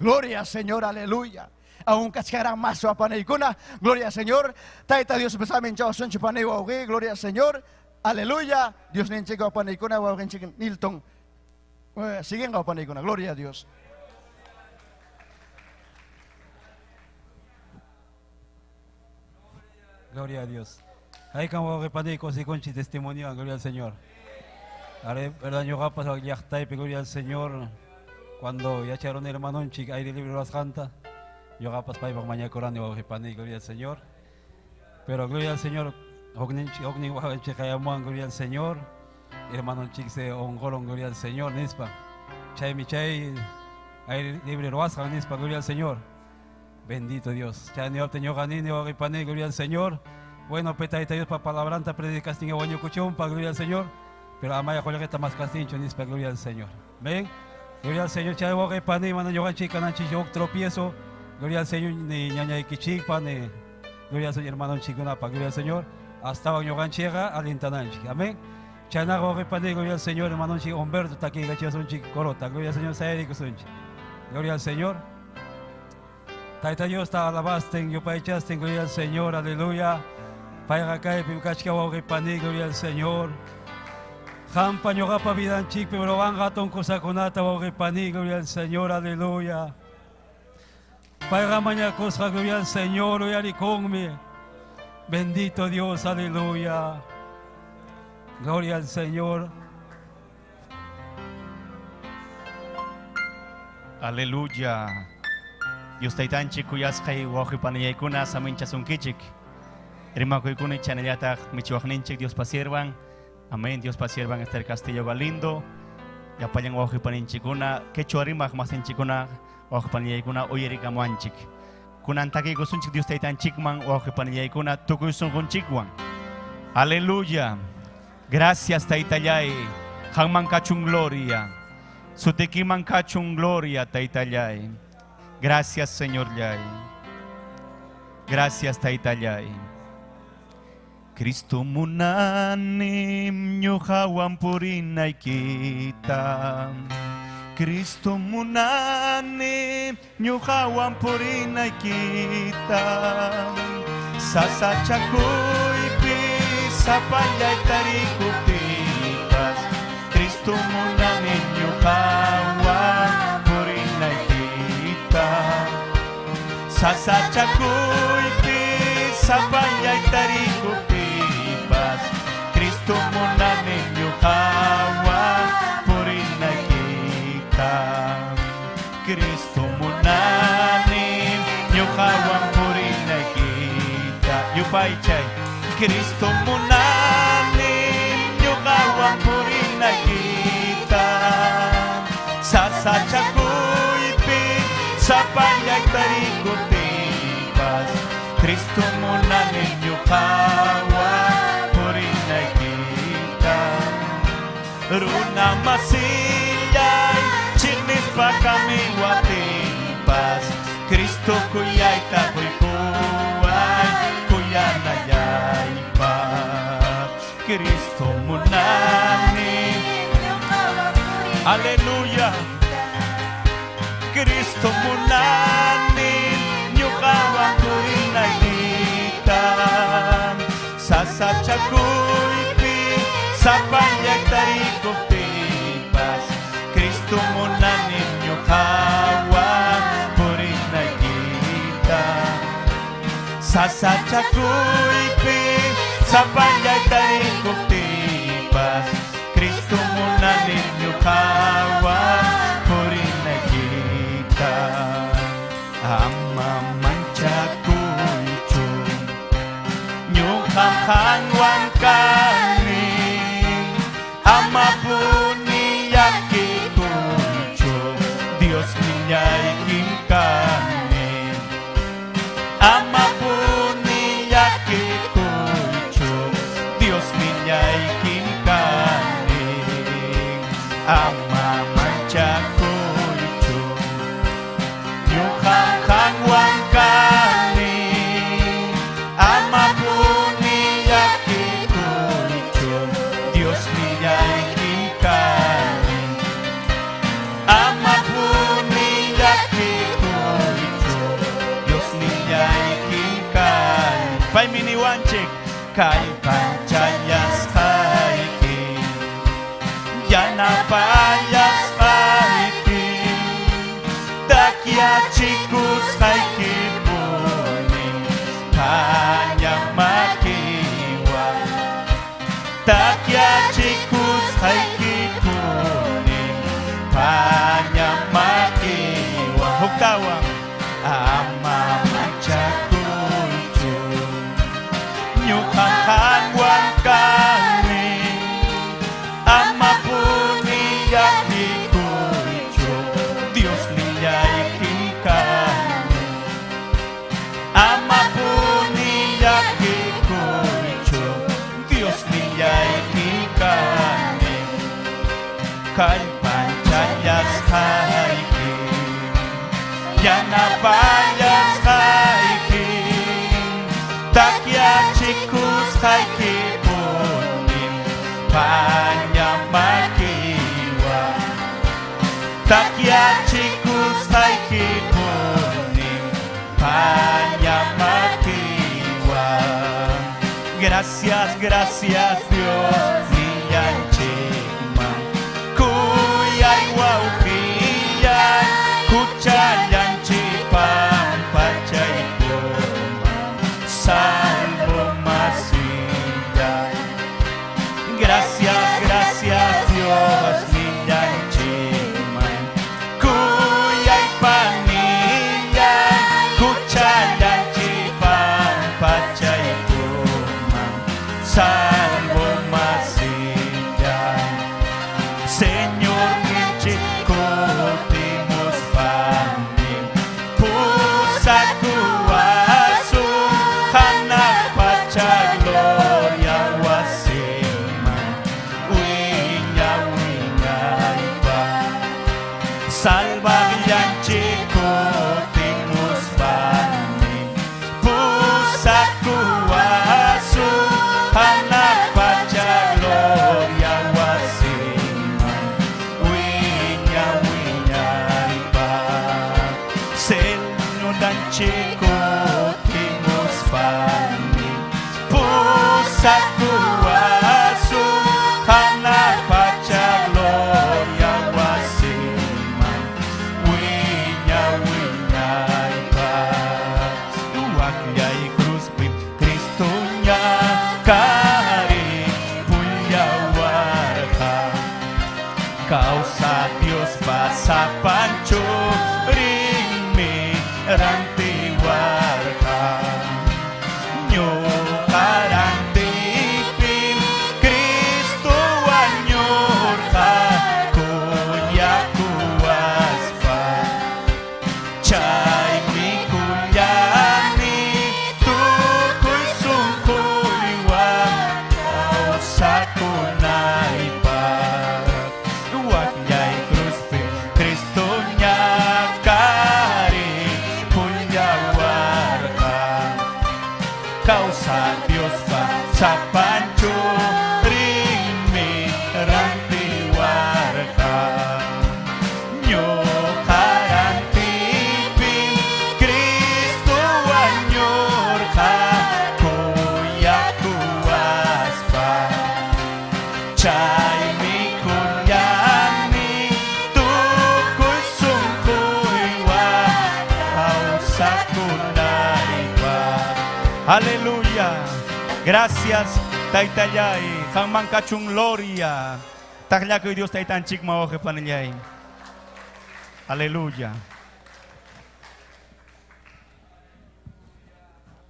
Gloria al Señor, aleluya. Aún kachkarán más panikuna. Gloria al Señor. Tayta Dios besamin chawsunchik pani wawqi. Gloria al Señor. Aleluya. Dios ninchik panikuna wawqinchik Nilton. Siguen panikuna. Gloria a Dios. Gloria a Dios. Ahí como wawqi sikunchik testimonio, gloria al Señor. Are verdad ñuqapas llaqtaypi, gloria al Señor. Cuando yacharon hermanonchik aire libre ruwasqanta, ñuqapas paypaq mañakurani wawqi pani, gloria al Señor. Pero gloria al Señor, huknin wawqinchik qayamuwan, gloria al Señor. Hermanonchik se onqoron, gloria al Señor, nispa. Chaymi chay aire libre ruwasqan, nispa, gloria al Señor. Bendito Dios. Chayni waptin ñuqa nini wawqi pani, gloria al Señor. Bueno, petayta Dios pa palabranta predicastin wañukuchunpa, gloria al Señor. Pero amaya qullqita maskastinchu nispa, gloria al Señor. Ven, gloria al Señor. Chay wawqi pani, mana ñuqanchik kananchik huk tropiezo. Gloria al Señor, ni ñañaykichikpa, ni gloria al Señor, hermanonchikkunapa, gloria al Señor. Hasta ñuqanchikqa alintananchik. Amén. Chaynaqa wawqi pani, gloria al Señor, hermanonchik Humberto takiykachiwasunchik corota. Gloria al Señor, sayarikusunchik. Gloria al Señor. Tayta Dios ta alabasten, yupaychasten, gloria al Señor, aleluya. Payqa kaypi kachka wawqi pani, gloria al Señor. Hampa ñuqapa vidanchikpi ruwanqa hatun kusakunata wawqi pani, gloria al Señor, aleluya. Payqa mañakusqa, gloria al Señor, uyarikunmi. Bendito Dios, aleluya. Gloria al Señor. Aleluya. Dios taytanchik kuyasqay wawqi panillaykuna saminchasunkichik. Rimakuykuna chanallataq michiwaqninchik Dios pasiervan. Amén. Dios pasiervan Esther Castillo Galindo. Llapallan wawqi paninchikuna quechua rimaq masinchikuna wawqi panillaykuna uyarikamuwanchik. Kunan takiykusunchik Dios taytanchikman wawqi panillaykuna tukuy sunqunchikwan. Aleluya. Gracias taytallay. Qanman kachun gloria. Sutikiman kachun gloria taytallay. Gracias Señor llay. Gracias taytallay. Cristo munanim ñuqawan purinaykita. Cristo munanim ñuqawan purinaykita. Sasachakuypi sapallay tarikuptipas. Cristo munanim ñuqawan purinaykita. Sasachakuypi sapallay tarikuptipas Cristo munani ñuqawan purinaykita. Cristo munani ñuqawan purinaykita. Yupaychay. Cristo munani ñuqawan purinaykita. Sasachakuypi sapallay tarikuptipas Cristo munani ñuqawan purinaykita. Runa masillay chiqnispa kamiwatinpas Cristo kuyayta quykuway kuyanallaypaq. Cristo munani. Aleluya. Cristo munani ñuqawan purinaykita. Sasachakuypi sapallay tarikuptipas Cristo munani ñuqawan purinaykita. Sasachakuypi sapallay tarikuptipas Cristo munani ñuqawan purinaykita. Ama manchakuychu ñuqam qanwan kani. Ama puni llakikuychu Dios nillaykim kani. Ama puni llakikuychu Dios nillaykim kani. Ama manchakuychu ñuqam qanwan kani. Ama puni llakikuychu Dios nillaykim kani. Ama puni llakikuychu Dios nillaykim kani. Paymi niwanchik kallpachallasqayki yanapallasqayki takyachikusqayki puni paña makiwan takyachikusqayki puni paña makiwan. Huktawan. Ama manchakuychu ñuqam qanwan kani. Ama puni llakikuychu Dios nillaykim kani. Ama puni llakikuychu Dios nillaykim kani. Kallpachallasqayki yanapallasqayki takyachikusqayki puni paña makiwan takyachikusqayki puni paña makiwan. Gracias, gracias Dios nillanchikman kuyay wawqillay huchallanchik pampachaykuman salvo masillay. Gracias, gracias Dios nillanchikman kuyay panillay huchallanchik pampachaykuman salvo masillay. Señor ninchik kutimuspanmi pusakuwasun hanaq pacha gloria wasiman wiña wiñaypaq. Salvaqllanchik kutimuspanmi pusakuwasun hanaq pacha gloria wasiman wiña wiñaypaq. Señorninchik kutimuspanmi pusakuwasun hanaq pacha gloria wasiman wiña wiñaypaq. Churinmi rantiwarqa. Ñuqa rantiypim Cristo wañurqa kuyakuwaspa. Chaymi kuyani tukuy sunquywan kawsakunaypaq. Wakllay cruzpi Cristo ñakaripullawarqa. Kawsaq Diospa sapan Churinmi rantiwarqa. Ñuqa rantiypim Cristo wañurqa kuyakuwaspa. Chaymi kuyani tukuy sunquywan kawsakunaypaq. Aleluya. Gracias, Taytallay. Qamman kachun gloria. Taqllakuy Dios Taytanchikman wawqi panillay. Aleluya.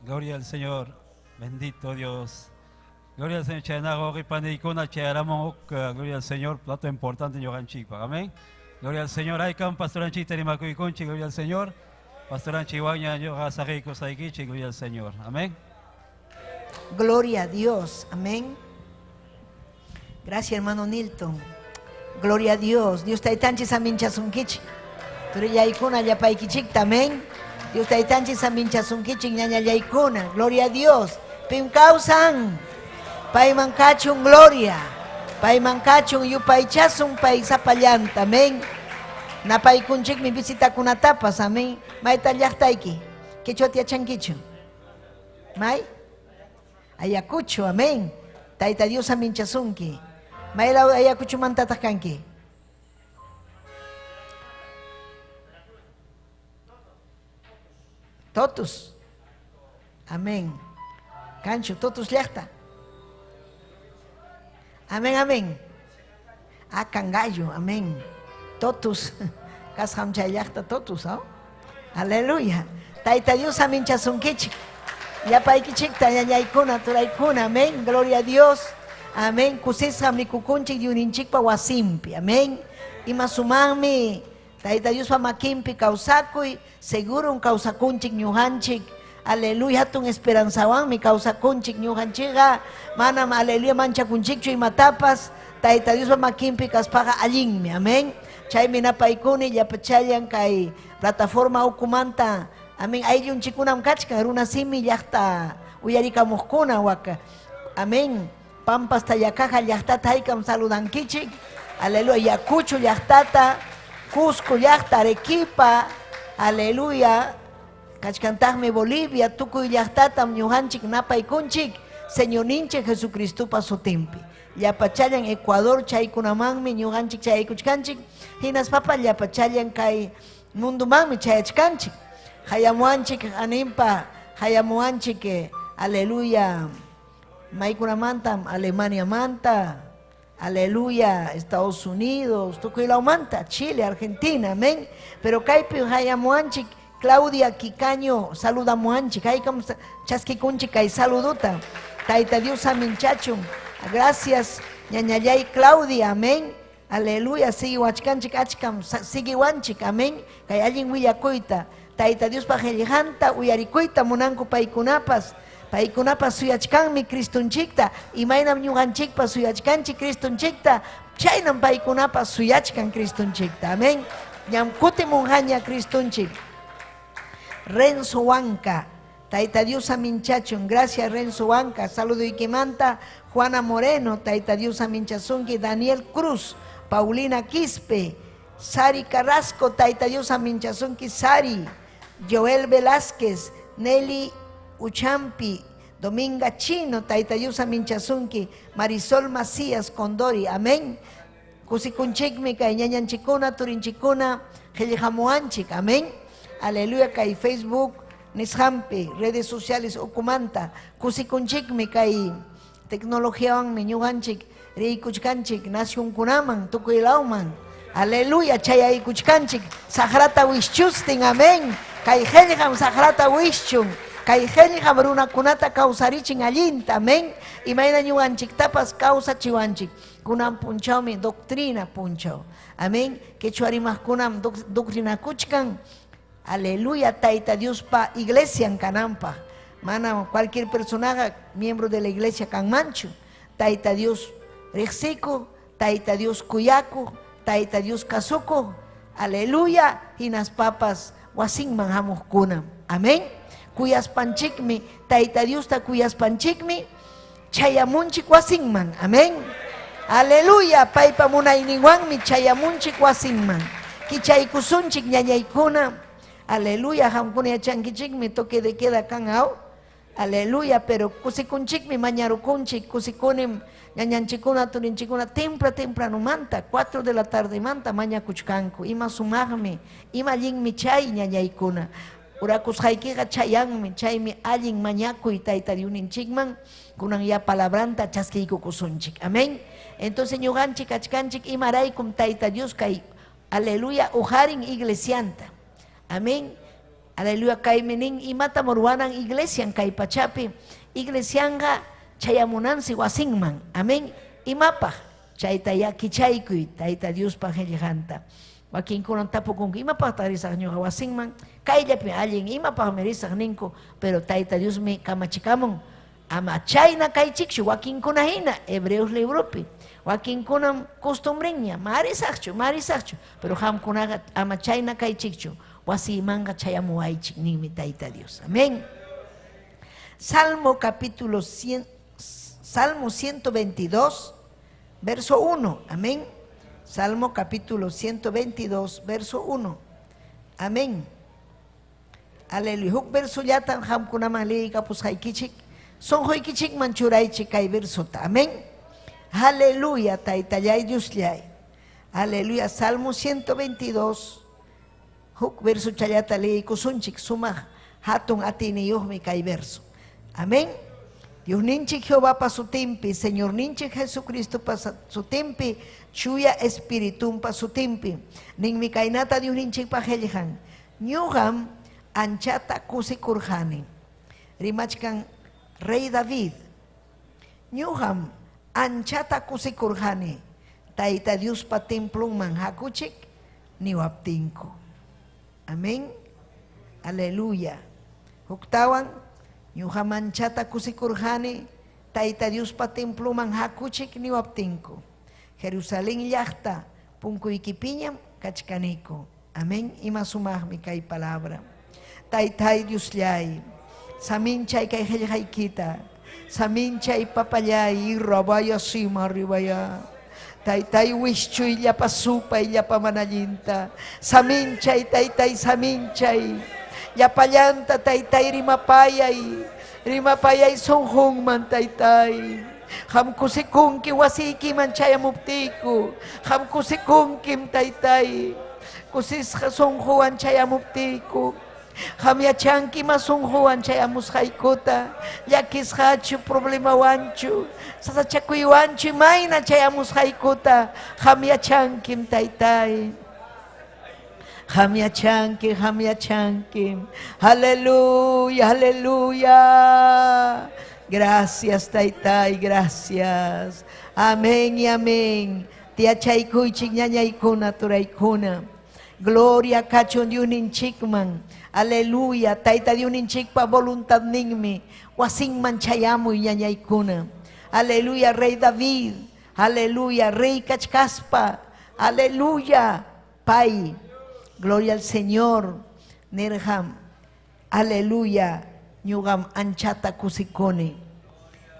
Gloria al Señor. Bendito Dios. Gloria al Señor. Chaynaqa wawqi paniykuna chayaramun huk gloria al Señor, plato importante ñuqanchikpaq. Amén. Gloria al Señor. Haykam pastoranchikta rimakuykunchik. Gloria al Señor. Pastoranchikwanña ñuqa saqiykusaykichik. Gloria al Señor. Amén. Gloria a Dios. Amén. Gracias, hermano Nilton. Gloria a Dios. Dios taytanchik saminchasunkichik. Turillaykuna llapaykichikta. Amén. Dios taytanchik saminchasunkichik ñañallaykuna. Gloria a Dios. Pim kawsan. Payman kachun gloria. Payman kachun yupaychasun pay sapallanta. Amén. Napaykunchikmi visitakunatapas. Amén. Mayta llaqtayki. Quechuata yachankichu. May? Ayacucho, amén. Tayta Dios saminchasunki. Maylaw Ayacuchomantataq kanki? Totus. Amén. Kanchu, Totus llaqta. Amén, amén. Ah, Cangallo, amén. Totus. Kasqam chay llaqta Totus, ¿no? Aleluya. Tayta Dios saminchasunkichik. Llapaykichikta ñañaykuna, turaykuna, amén. Gloria a Dios. Amén. Kusisqam mikukunchik Diosninchikpa wasinpi. Amén. Ima sumaqmi Tayta Diospa makinpi kawsakuy, segurum kawsakunchik ñuqanchik. Aleluya, hatun esperanzawanmi kawsakunchik ñuqanchikqa. Manam aleluya manchakunchikchu imatapas. Tayta Diospa makinpi kaspaqa allinmi. Amén. Chaymi napaykuni llapachallan kay plataforma ukumanta. Amén. Ayllunchikkunam kachkan runasimi llaqta uyarikamuqkuna waka. Amén. Pampas Tayakaja llaqtata haykam saludankichik. Aleluya. Yacucho llaqtata, Cusco llaqta, Arequipa. Aleluya. Kachkantaqmi Bolivia, tukuy llaqtatam ñuqanchik napaykunchik Señorninchik Jesucristopa sutinpi. Llapachallan Ecuador chaykunamanmi ñuqanchik chayaykuchkanchik. Hinaspapa llapachallan kay mundumanmi chayachkanchik. Hayamuanchik animpa, hayamuanchik, aleluya, maykunamantam, Alemaniamanta, aleluya, Estados Unidos, tukuylawmanta, Chile, Argentina, amén. Pero kaypi hayamuanchik Claudia Quicaño, saludamuanchik, haykam chaskikunchik kay saluduta. Tayta Dios saminchachun. Gracias, ñañallay Claudia, amén. Aleluya, siguiwachkanchik achkam, siguiwanchik, amén. Kay allin willakuyta. Tayta Diospa qillqanta uyarikuyta munanku paykunapas. Paykunapas suyachkanmi Cristonchikta. Imaynam ñuqanchikpas suyachkanchik Cristonchikta. Chaynam paykunapas suyachkan Cristonchikta. Amén. Ñam kutimunqaña Cristonchik. Renzo Huanca. Tayta Dios saminchachun. Gracias Renzo Huanca. Saluduykimanta Juana Moreno. Tayta Dios saminchasunki. Daniel Cruz. Paulina Quispe. Sari Carrasco. Tayta Dios saminchasunki. Sari. Joel Velázquez. Nelly Uchampi. Dominga Chino. Tayta Dios saminchasunki. Marisol Macías Condori. Amén. Kusikunchikmi kay ñañanchikuna, turinchikuna, qillqamuwanchik. Amén. Aleluya kay Facebook nisqampi, redes sociales ukumanta. Kusikunchikmi kay tecnologiawanmi ñuqanchik riykuchkanchik nacionkunaman, tukuylawman. Aleluya, chayaykuchkanchik saqrata wischustin, amén. Kay qillqam saqrata wischun. Kay qillqam runakunata kawsarichin allinta, amén. Imayna ñuqanchiktapas kawsachiwanchik. Kunan punchawmi doctrina punchaw. Amén. Quechua rimaqkunam doctrinakuchkan. Aleluya, Tayta Diospa iglesian kananpaq. Mana cualquier personaqa miembro de la iglesia kanmanchu. Tayta Dios riqsikuq, Tayta Dios kuyakuq, Tayta Dios kasukuq. Aleluya, hinaspapas wasinman hamuqkunam. Amén. Kuyaspanchikmi, Tayta Diosta kuyaspanchikmi chayamunchik wasinman. Amén. Aleluya, paypa munayninwanmi chayamunchik wasinman. Kichaykusunchik ñañaykuna. Aleluya, qamkuna yachankichikmi toque de queda kan aw. Aleluya, pero kusikunchikmi mañarukunchik, kusikunim ñañanchikuna, turinchikuna tempra tempranumanta, 4 de la tardemanta mañakuchkanku. Ima sumaqmi, ima allinmi chay ñañaykuna. Urakusqaykiqa chayanmi, chaymi allin mañakuy Tayta Diosninchikman, kunan ya palabranta chaskiykukusunchik. Amén. Entonces ñuqanchik kachkanchik imaraykum Tayta Dios kay aleluya ujarin iglesianta. Amén. Aleluya, kaymi nin imatam ruwanan iglesian kay pachapi. Iglesianqa chayamunansi wasinman. Amén. Imapaq chayta ya kichaykuy Tayta Diospa qillqanta. Wakinkunan tapukunku imapaqtaq risaq ñuqa wasinman, kayllapi allin imapaqmi risaq ninku, pero Tayta Diosmi kamachikamun ama chayna kaychikchu wakinkuna hina Hebreos libropi. Wakinkunam costumbreña, marisaqchu, marisaqchu, pero qamkunaqa ama chayna kaychikchu, wasiymanqa chayamuwaychik ninmi Tayta Dios. Amén. Salmo capítulo 100, Salmo 122, verso 1. Amén. Salmo capítulo 122, verso 1. Amén. Aleluya. Huk verso llatan qamkunaman liyikapusqaykichik. Sunquykichikman churaychik kay versota. Amén. Aleluya, Taytallay Diosllay. Aleluya. Salmo 122. Huk verso challata liyikusunchik. Sumaq hatun atiniyuqmi kay verso. Amén. Diosninchik Jehovapa sutinpi, Señorninchik Jesucristopa sutinpi, Chuya Espiritumpa sutinpi. Ninmi kaynata Diosninchikpa qillqan. Ñuqam anchata kusikurqani. Rimachkan Rey David. Ñuqam anchata kusikurqani. Tayta Diospa templonman hakuchik niwaptinku. Amén. Aleluya. Huktawan ñuqam anchata kusikurqani Tayta Diospa temploman hakuchik niwaptinku. Jerusalén llaqta punkuykipiñam kachkaniku. Amén. Ima sumaqmi kay palabra. Taytay Diosllay, saminchay kay qillqaykita, saminchay papallay, rabaya sima ribaya. Taytay wischuy llapa supay llapa manallinta. Saminchay taytay saminchay. Llapallanta taytay rimapayay. Rimapayay sunqunman taytay. Qam kusikunki wasiykiman chayamuptiyku. Qam kusikunkim taytay. Kusisqa sunquwan chayamuptiyku. Qam yachanki ima sunquwan chayamusqaykuta. Llakisqachu, problemawanchu, sasachakuywanchu imayna chayamusqaykuta. Qam yachankim taytay. Qam yachanki, qam yachanki. Aleluya, aleluya. Gracias, taytay, gracias. Amén y amén. Tiachaykuychik ñañaykuna, turaykuna. Gloria kachun Diosninchikman. Aleluya. Tayta Diosninchikpa voluntadninmi. Wasinman chayamuy ñañaykuna. Aleluya, Rey David. Aleluya, Rey kachkaspa. Aleluya, Pay. Gloria al Señor. Nirham. Aleluya. Ñuqam anchata kusikuni.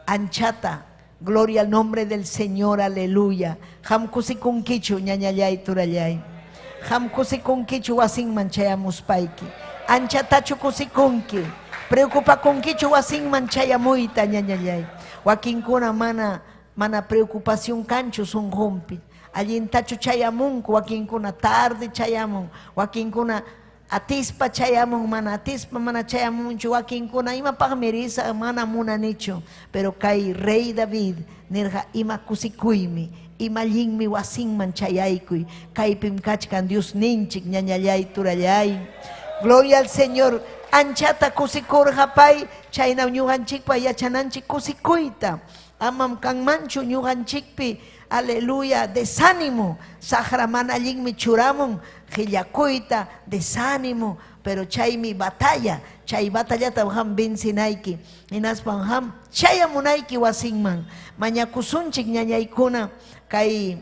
Anchata. Gloria al nombre del Señor. Aleluya. Qam kusikunkichu ñañallay turallay. Qam kusikunkichu wasinman chayamuspayki. Anchatachu kusikunki. Preocupakunkichu wasinman chayamuyta ñañallay. Wakinkuna mana mana preocupación kanchu sunqunpi. Allintachu chayamunku, wakinkuna tarde chayamun, wakinkuna atispa chayamun, mana atispa mana chayamunchu, wakinkuna imapaqmi risa mana munanichu. Pero kay rey David nirqa ima kusikuymi, Ima allinmi wasinman chayaykuy. Kaypim kachkan Diosninchik, ñañallay, turallay. Gloria al Señor. Anchata kusikurqa pay, chaynam ñuqanchikpa yachananchik kusikuyta. Amam kanmanchu ñuqanchikpi, aleluya, desánimo. Saqra mana allinmi churamun qillakuyta, desánimo, pero chaymi batalla, chay batallatam qam vencinayki. Hinaspam qam chayamunayki wasinman. Mañakusunchik ñañaykuna kay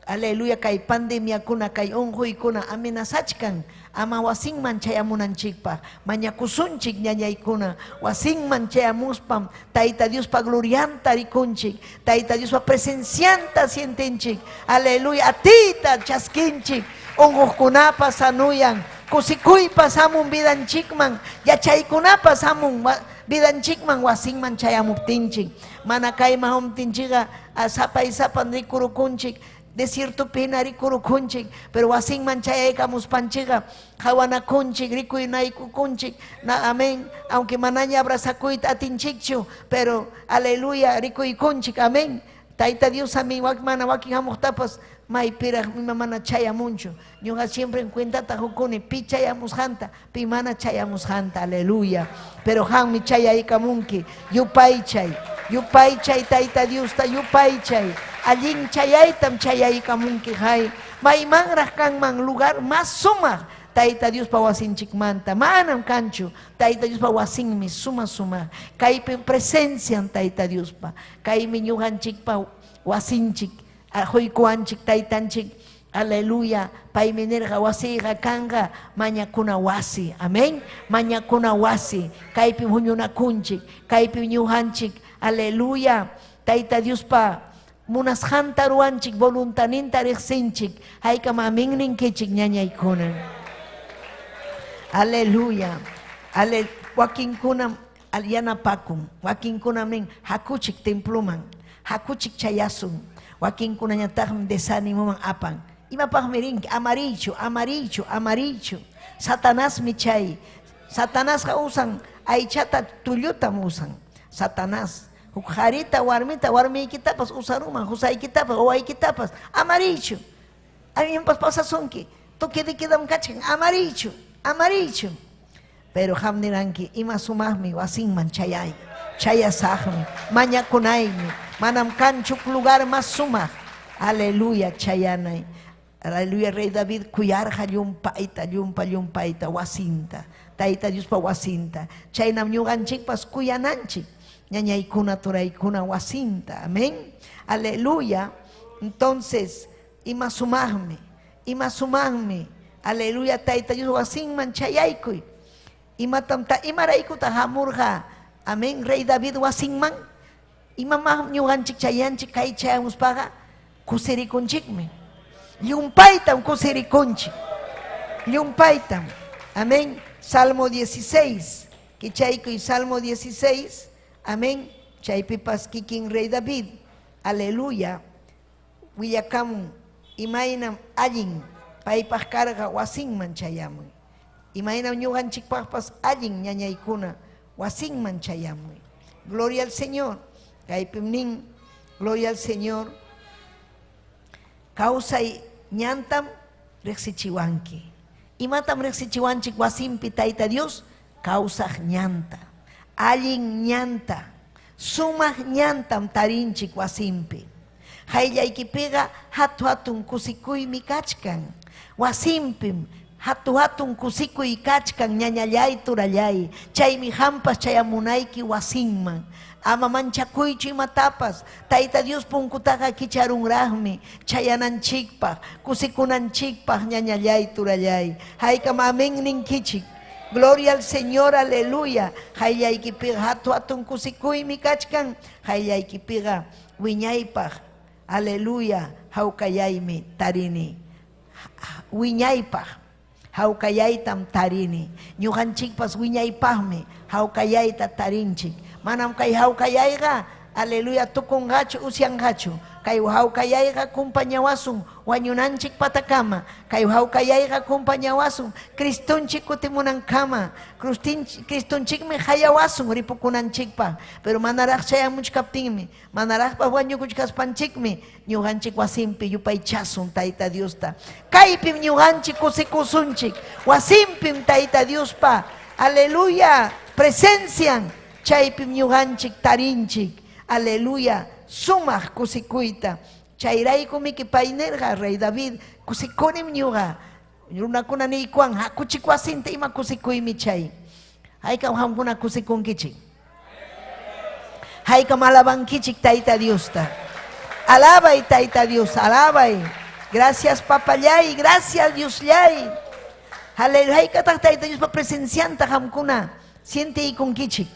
aleluya kay pandemiakuna, kay unquykuna amenazachkan ama wasinman chayamunanchikpaq. Mañakusunchik ñañaykuna, wasinman chayamuspam Tayta Diospa glorianta rikunchik, Tayta Diospa presencianta sientinchik. Aleluya, atiyta chaskinchik, unquqkunapas sanuyan, kusikuypas hamun vidanchikman, yachaykunapas hamun vidanchikman wasinman chayamuptinchik. Mana kayman hamuptinchikqa sapay sapan rikurukunchik, desiertopi hina rikurukunchik, pero wasinman chayaykamuspanchikqa qawanakunchik, rikuynaykukunchik, na amén, aunque manaña abrazakuyta atinchikchu, pero aleluya, rikuykunchik, amén. Tayta Dios amén, mana wakin hamuqtapas maypiraq ima mana chayamunchu. Ñuqa siempre en cuentata qukuni pi chayamusqanta, pi mana chayamusqanta, aleluya. Pero qammi chayaykamunki, yupaychay, yupaychay Tayta Diosta, yupaychay. Allin chayaytam chayaykamunki, hay. Maymanraq kanman lugar más sumaq Tayta Diospa wasinchikmanta, manam kanchu. Tayta Diospa wasinmi suma sumaq. Kaypim presencian Tayta Diospa. Kaymi ñuqanchikpa wasinchik, quykuwanchik Taytanchik. Aleluya. Paymi nirqa wasiyqa kanqa mañakuna wasi. Amén. Mañakuna wasi. Kaypim huñunakunchik. Kaypim ñuqanchik. Aleluya. Tayta Diospa munasqanta ruwanchik, voluntaninta riqsinchik. Haykam amén ninkichik ñañaykuna. Aleluya. Ale, wakinkunam yanapakun. Wakinkunam nin hakuchik temploman, hakuchik chayasun. Wakinkunañataqmi desánimoman apan. Imapaqmi rinki? Amariychu, amariychu, amariychu. Satanasmi chay. Satanasqa usan aychata tullutam usan. Satanás. Huk qarita, warmita, warmiykitapas usarunman, qusaykitapas, wawaykitapas. Amariychu. Allinpas pasasunki. Toque de quedam kachkan. Amariychu, amariychu. Pero qam niranki, ima sumaqmi wasinman chayay, chayasaqmi, mañakunaymi, manam kanchu lugar más sumaq. Aleluya, chayanay. Aleluya, Rey David kuyarqa llumpayta, llumpa llumpayta wasinta, Tayta Diospa wasinta. Chaynam ñuqanchikpas kuyananchik, ñañaykuna, turaykuna wasinta. Amén. Aleluya. Entonces, ima sumaqmi, ima sumaqmi. Aleluya, Tayta Dios wasinman chayaykuy. Imatam ta imaraykutaq hamurqa? Amén, Rey David wasinman. Imamaqmi ñuqanchik chayanchik kay chayamuspaqa kusirikunchikmi. Llumpaytam kusirikunchik. Llumpaytam. Amén. Salmo 16. Kichaykuy Salmo 16. Amén. Chaypipas kikin Rey David. Aleluya. Willakamun imaynam allin paypaq karqa wasinman chayamuy. Imaynam ñuqanchikpaqpas allin ñañaykuna wasinman chayamuy. Gloria al Señor. Kaypim nin, gloria al Señor. Kawsay ñantam riqsichiwanki. Imatam riqsichiwanchik wasinpi Tayta Dios? Kawsaq ñanta, allin ñanta, sumaq ñantam tarinchik wasinpi. Qayllaykipiqa hatu-hatun kusikuymi kachkan. Wasinpim hatu-hatun kusikuy kachkan, ñañallay, turallay. Chaymi qampas chayamunayki wasinman. Ama manchakuychu imatapas. Tayta Dios punkutaqa kicharunraqmi chayananchikpaq, kusikunanchikpaq, ñañallay, turallay. Haykam amén ninkichik. Gloria al Señor, aleluya. Qayllaykipiqa hatu-hatun kusikuymi kachkan. Qayllaykipiqa wiñaypaq, aleluya, hawkayaymi tarini. Wiñaypaq hawkayaytam tarini. Ñuqanchikpas wiñaypaqmi hawkayayta tarinchik. Manam kay hawkayayqa, aleluya, tukunqachu, usyanqachu. Kay hawkayayqa kumpañawasun wañunanchik patakama. Kay hawkayayqa kumpañawasun Cristonchik kutimunankama. Cristonchikmi hayawasun ripukunanchikpaq. Pero manaraq chayamuchkaptinmi, manaraqpas wañukuchkaspanchikmi ñuqanchik wasinpi yupaychasun Tayta Diosta. Kaypim ñuqanchik kusikusunchik. Wasinpim Tayta Diospa, aleluya, presencian. Chaypim ñuqanchik tarinchik, aleluya, sumaq kusikuyta. Chayraykumiki pay nirqa, rey David, kusikunim ñuqa. Runakuna niykuwan, hakuchik wasinta ima kusikuymi chay. Haykam qamkuna kusikunkichik? Haykam alabankichik Tayta Diosta? Alabay Tayta Dios, alabay. Gracias papallay, gracias Diosllay. Aleluya, haykataq Tayta Diospa presencianta qamkuna sientiykunkichik?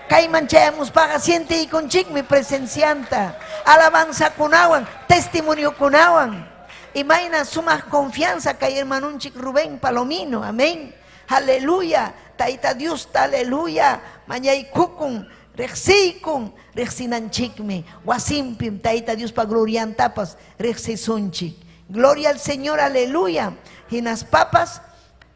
Kayman chayamuspaqa sientiykunchikmi presencianta, alabanzakunawan, testimoniokunawan. Imayna sumaq confianza kay hermanunchik Rubén Palomino, amén. Aleluya, Tayta Diosta, aleluya, mañaykukun, riqsiykun, riqsinanchikmi. Wasinpim Tayta Diospa gloriantapas riqsisunchik. Gloria al Señor, aleluya. Hinaspapas,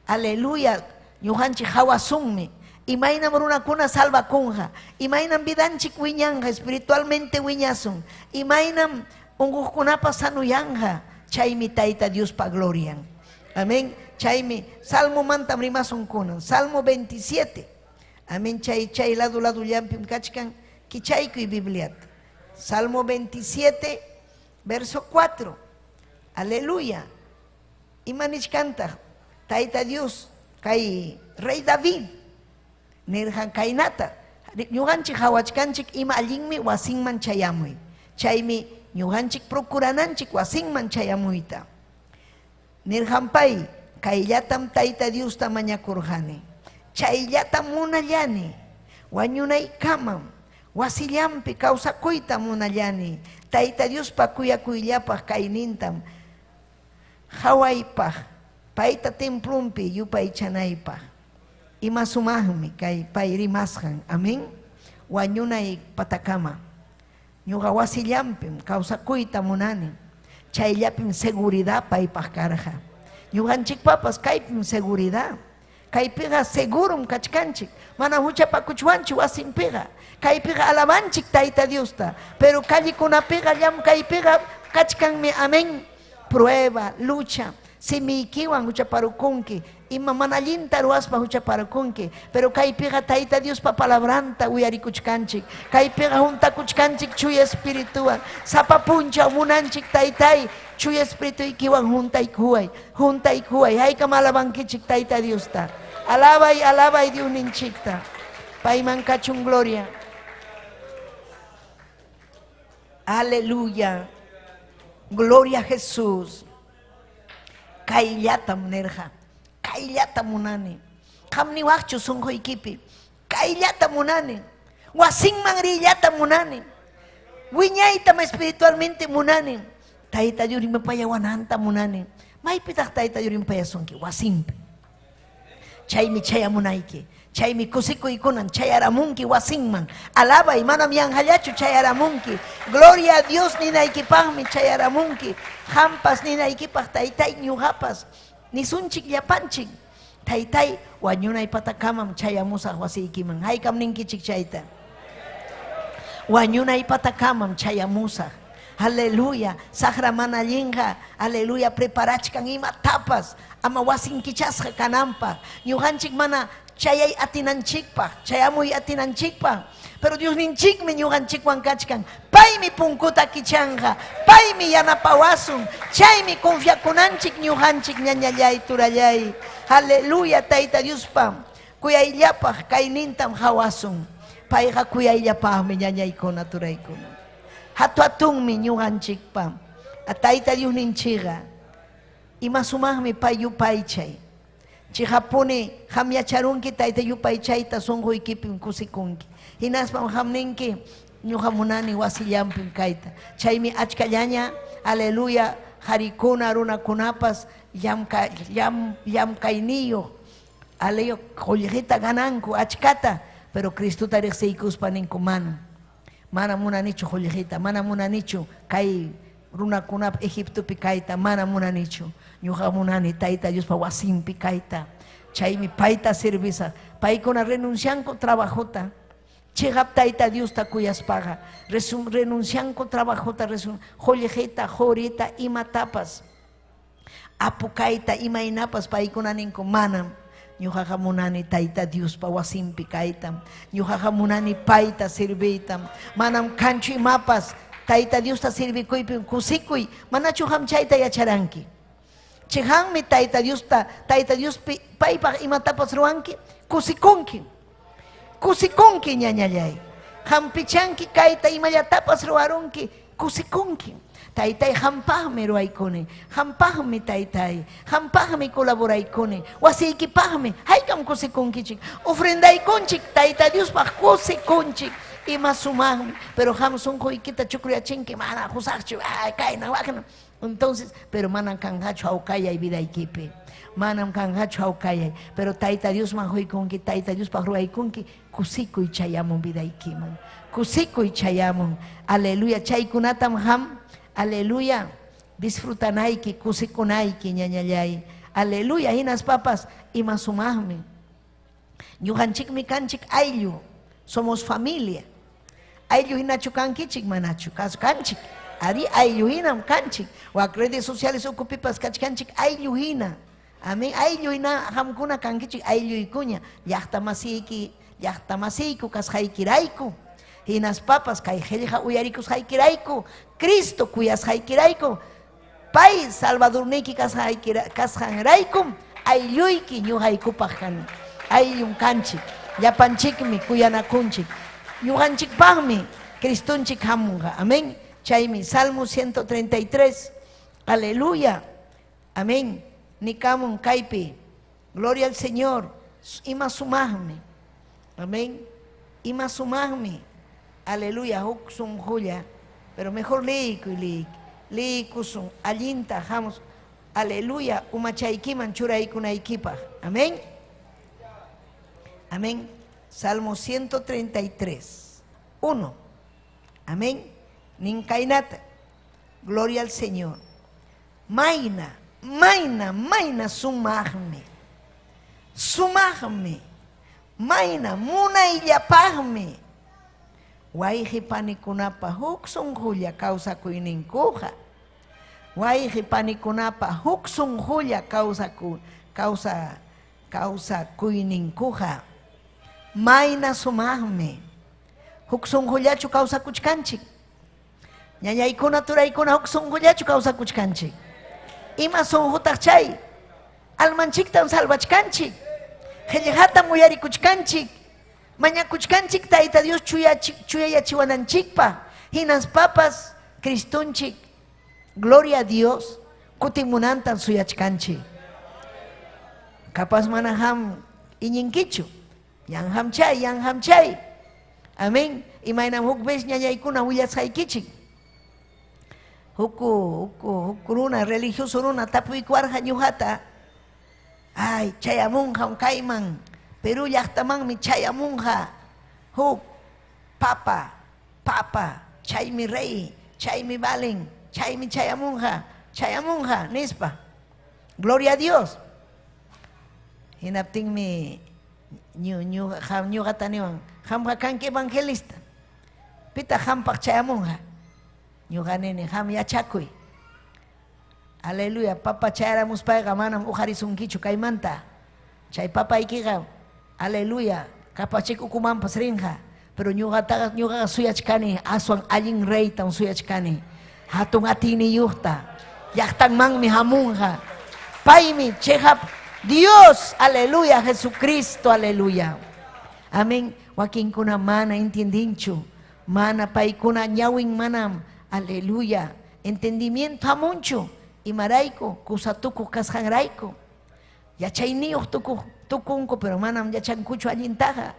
aleluya, ñuqanchik hawasunmi. Imaynam runakuna salvakunqa, imaynam vidanchik wiñanqa, espiritualmente wiñasun, imaynam unquqkunapas sanuyanqa, chaymi Tayta Diospa glorian. Amén. Chaymi Salmomantam rimasun kunan. Salmo 27. Amén. Chay chay lado ladullampim kachkan kichaykuy Bibliata. Salmo 27, verso 4. Aleluya. Ima nichkantaq Tayta Dios kay rey David nirqan kaynata, ñuqanchik hawachkanchik ima allinmi wasinman chayamuy. Chaymi ñuqanchik procurananchik wasinman chayamuyta. Nirqan pay, kayllatam Tayta Diosta mañakurqani. Chayllatam munallani. Wañunaykamam wasillanpi kawsakuyta munallani. Tayta Diospa kuyakuyllapaq kaynintam hawaypaq, payta templonpi yupaychanaypaq. Ima sumaqmi kay pay rimasqan, amén. Wañunay patakama. Ñuqa wasillanpim kawsakuyta munani. Chayllapim seguridad paypaq karqa. Ñuqanchikpapas kaypim seguridad. Kaypiqa segurum kachkanchik. Manam huchapakuchwanchu wasinpiqa. Kaypiqa alabanchik Tayta Diosta. Pero callekunapiqa llamkaypiqa kachkanmi, amén. Prueba, lucha, simiykiwan huchaparukunki, ima mana allinta ruwaspa huchaparukunki, pero kaypiqa Tayta Diospa palabranta uyarikuchkanchik. Kaypiqa juntakuchkanchik Chuya Espirituwan. Sapa punchaw munanchik Taytay, Chuya Espirituykiwan juntaykuway, juntaykuway. Haykam alabankichik Tayta Diosta. Alabay, alabay Diosninchikta. Payman kachun gloria. Aleluya. Gloria a Jesús. Kayllatam nirqa. Kayllatam munani. Qam niwaqchu sunquykipi. Kayllatam munani. Wasinman riyllatam munani. Wiñaytam espiritualmente munani. Tayta Dios rimapayawananta munani. Maypitaq Tayta Dios rimapayasunki? Wasinpi. Chaymi chayamunayki. Chaymi kusikuykunan chayaramunki wasinman. Alabay, manam yanqallachu chayaramunki. Gloria a Dios ninaykipaqmi chayaramunki. Qampas ninaykipaq taytay ñuqapas. Nisunchik llapanchik. Taytay, wañunay patakamam chayamusaq wasiykiman. Haykam ninkichik chayta? Wañunay patakamam chayamusaq. Aleluya. Saqra mana allinqa, aleluya, preparachkan imatapas ama wasin kichasqa kananpaq. Ñuqanchik mana chayay atinanchikpaq, chayamuy atinanchikpaq. Pero Diosninchikmi ñuqanchikwan kachkan. Paymi punkuta kichanqa. Paymi yanapawasun. Chaymi confiakunanchik ñuqanchik ñañallay, turallay. Aleluya, Tayta Diospa kuyayllapaq kaynintam hawasun. Payqa kuyayllapaqmi ñañaykuna, turaykuna. Hatu-hatunmi ñuqanchikpa Tayta Diosninchikqa. Ima sumaqmi pay yupaychay. Chiqapuni qam yacharunki Tayta yupaychayta sunquykipim kusikunki. Hinaspam qam ninki, ñuqa munani wasillanpim kayta. Chaymi achkallaña, aleluya, qarikuna, runakunapas llamka, llam, llamkayniyuq, aleluya, qullqita gananku achkata, pero Cristota riqsiykuspa ninku, mana. Mana munanichu qullqita, mana munanichu kay Runakunap Egiptopi kayta mana munanichu. Ñuqa munani Tayta Diospa wasinpi kayta. Chaymi payta servisaq. Paykuna renuncianku trabajota. Chiqap Tayta Diosta kuyaspaqa renuncianku trabajota, qullqita, qurita, imatapas. Apu kayta imaynapas paykuna ninku manam. Ñuqaqa munani Tayta Diospa wasinpi kaytam. Ñuqaqa munani payta serviytam. Manam kanchu imapas Tayta Diosta servikuypim kusikuy. Manachu qam chayta yacharanki? Chiqanmi Tayta Diosta, Tayta Diospi paypaq imatapas ruwanki, kusikunki. Kusikunki ñañallay. Qampichanki kayta imallatapas ruwarunki, kusikunki. Taytay qampaqmi ruwaykuni, qampaqmi taytay, qampaqmi colaboraykuni, wasiykipaqmi, haykam kusikunkichik. Ofrendaykunchik Tayta Diospaq kusikunchik. Ima sumaqmi, pero qam sunquykita chukruyachinki, mana qusaqchu, ay kayna wakna. Entonces, pero manam kanqachu hawkayay vidaykipi. Manam kanqachu hawkayay, pero Tayta Diosman quykunki, Tayta Diospaq ruwaykunki, kusikuy chayamun vidaykiman. Kusikuy chayamun. Aleluya. Chaykunatam qam, aleluya, disfrutanayki, kusikunayki, ñañallay. Aleluya. Hinaspapas ima sumaqmi. Ñuqanchikmi kanchik ayllu, somos familia. Ayllu hinachu kankichik, manachu kanchik. Ari ayllu hinam kanchik. Wak redes sociales ukupipas kachkanchik ayllu hina. Amén. Ayllu hina qamkuna kankichik aylluykuña. Llaqta masiyki, llaqta masiyku kasqaykirayku. Hinaspapas kay qillqa uyarikusqaykirayku, Cristo kuyasqaykirayku, pay Salvadorniyki kasqanraykum aylluyki ñuqaykupaq kan. Ayllum kanchik. Llapanchikmi kuyanakunchik. Ñuqanchikpaqmi Cristonchik hamunqa. Amén. Chaymi Salmo 133. Aleluya. Amén. Nikamun kaypi. Gloria al Señor. Ima sumaqmi. Amén. Ima sumaqmi. Aleluya. Huk sunqulla. Pero mejor liykuy, liykuy. Liykusun. Allinta hamos. Aleluya. Umachaykiman churaykunaykipaq. Amén. Amén. Salmo 133. 1. Amén. Ninkaynata. Gloria al Señor. Mayna, mayna, mayna sumaqmi. Sumaqmi. Mayna munayllapaqmi. Wayqi panikunapa huk sunqulla kawsakuyninkuqa. Wayqi panikunapa huk sunqulla kawsaku kawsa kawsakuyninkuqa. Mayna sumaqmi. Huk sunqullachu kawsakuchkanchik. Ñañaykuna turaykuna huk sunqullachu kawsakuchkanchik. Ima sunqutaq chay? Almanchiktam salvachkanchik. Qillqatam uyarikuchkanchik. Mañakuchkanchik Tayta Dios chuyayachiwananchikpaq. Hinaspapas Cristonchik, gloria a Dios, kutimunantam suyachkanchik. Capaz mana ham iñinkichu. Yanham chay, yanham chay. Amén. Imaynam huk vez ñañaykuna willasqaykichik. Huk huk huk runa, religioso runa tapuykuwarqa ñuqata. Ay, chayamunqam kayman. Perú llaqtamanmi chayamunqa. Huk papa, papa, chaymi rey, chaymi valen, chaymi chayamunqa, chayamunqa, nispa. Gloria a Dios. Hinaptinmi ñuqata niwan, qamqa kanki evangelista. Pitaq qampaq chayamunqa? Ñuqa nini, qam yachakuy. Aleluya, papa chayaramuspayqa manam uqarisunkichu kaymanta. Chay papaykiqa, aleluya, kapachik ukumanpas rinqa. Pero ñuqataqa ñuqaqa suyachkani, aswan allin reytam suyachkani. Hatun atiyniyuqta, llaqtanmanmi hamunqa. Paymi chiqap Dios, aleluya, Jesucristo, aleluya. Amén. Wakinkuna mana entiendinchu, mana paykuna ñawin manam, aleluya, entendimiento hamunchu. Imarayku, kusa tukuq kasqanrayku. Yachayniyuq tukuq tukunku, pero manam yachankuchu allintaqa.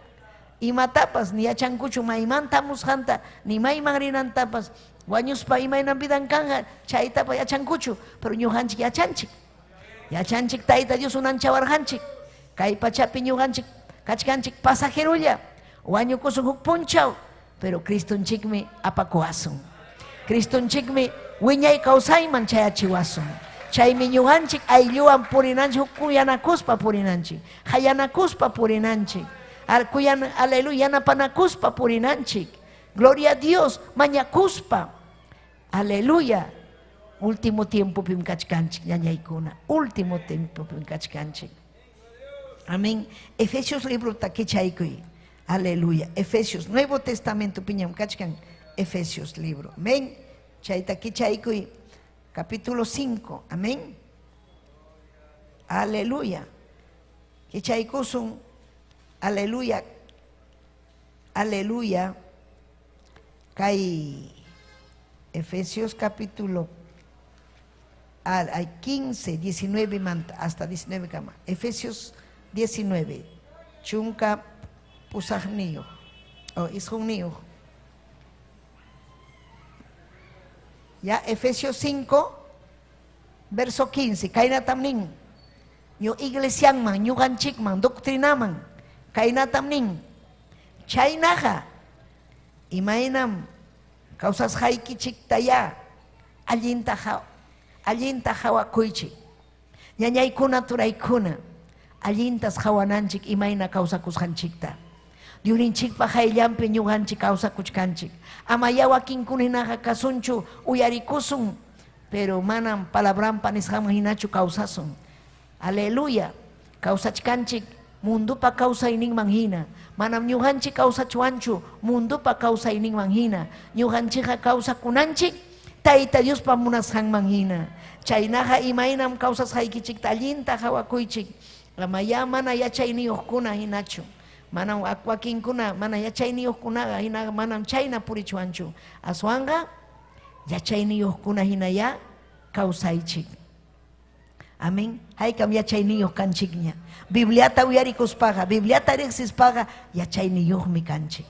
Imatapas ni yachankuchu maymanta hamusqanta, ni mayman rinantapas. Wañuspa imaynan vidan kanja, chaytapas yachankuchu, pero ñuqanchik yachanchik. Yachanchik Tayta Dios unanchawarqanchik. Kay pachapi ñuqanchik kachkanchik pasajerulla. Wañukusun huk punchaw, pero Cristonchikmi apakuwasun. Cristonchikmi Wiñay kawsayman chayachiwasun. Chaymi ñuqanchik aylluwan purinanchik, huk kuyanakuspa purinanchik, qayanakuspa purinanchik, kuyan, aleluya, yanapanakuspa purinanchik. Gloria a Dios, mañakuspa. Aleluya. Último tiempopim kachkanchik, ñañaykuna. Último tiempopim kachkanchik. Amén. Efesios librota kichaykuy. Aleluya. Efesios, Nuevo Testamento piñam kachkan. Efesios libro. Amén. Chayta kichaykuy. Capítulo 5. Amén. Aleluya. Kichaykusun. Aleluya. Aleluya. Kay Efesios capítulo al 15, 19 hasta 19 kama. Efesios 19. Chunka pusaqniyuq o isqunniyuq. Ya Efesios 5 verso 15. Kaynatam nin. Ñu iglesianman, ñuqanchikman, doctrinaman. Kaynatam nin. Chaynaqa imaynam kawsasqaykichiktayá allinta allinta qhawakuychik. Ñañaykuna turaykuna allintas qhawananchik imayna kawsakusqanchikta. Diosninchikpa qayllanpi ñuqanchik kawsakuchkanchik. Amayá wakinkuna hinaqa kasunchu uyarikusun, pero manam palabranpa nisqanman hinachu kawsasun. Aleluya. Kawsachkanchik mundupa kawsayninman hina. Manam ñuqanchik kawsachwanchu mundupa kawsayninman hina. Ñuqanchikqa kawsakunanchik Tayta Diospa munasqanman hina. Chaynaqa imaynam kawsasqaykichikta allinta qhawakuychik. Amayá mana yachayniyuqkuna hinachu. Manam wakinkuna mana yachayniyuqkunaqa hinaqa manam chayna purichwanchu. Aswanqa yachayniyuqkuna hinayá kawsaychik. Amén. Haykam yachayniyuq kanchikña. Bibliata uyarikuspaqa, Bibliata riqsispaqa yachayniyuqmi kanchik.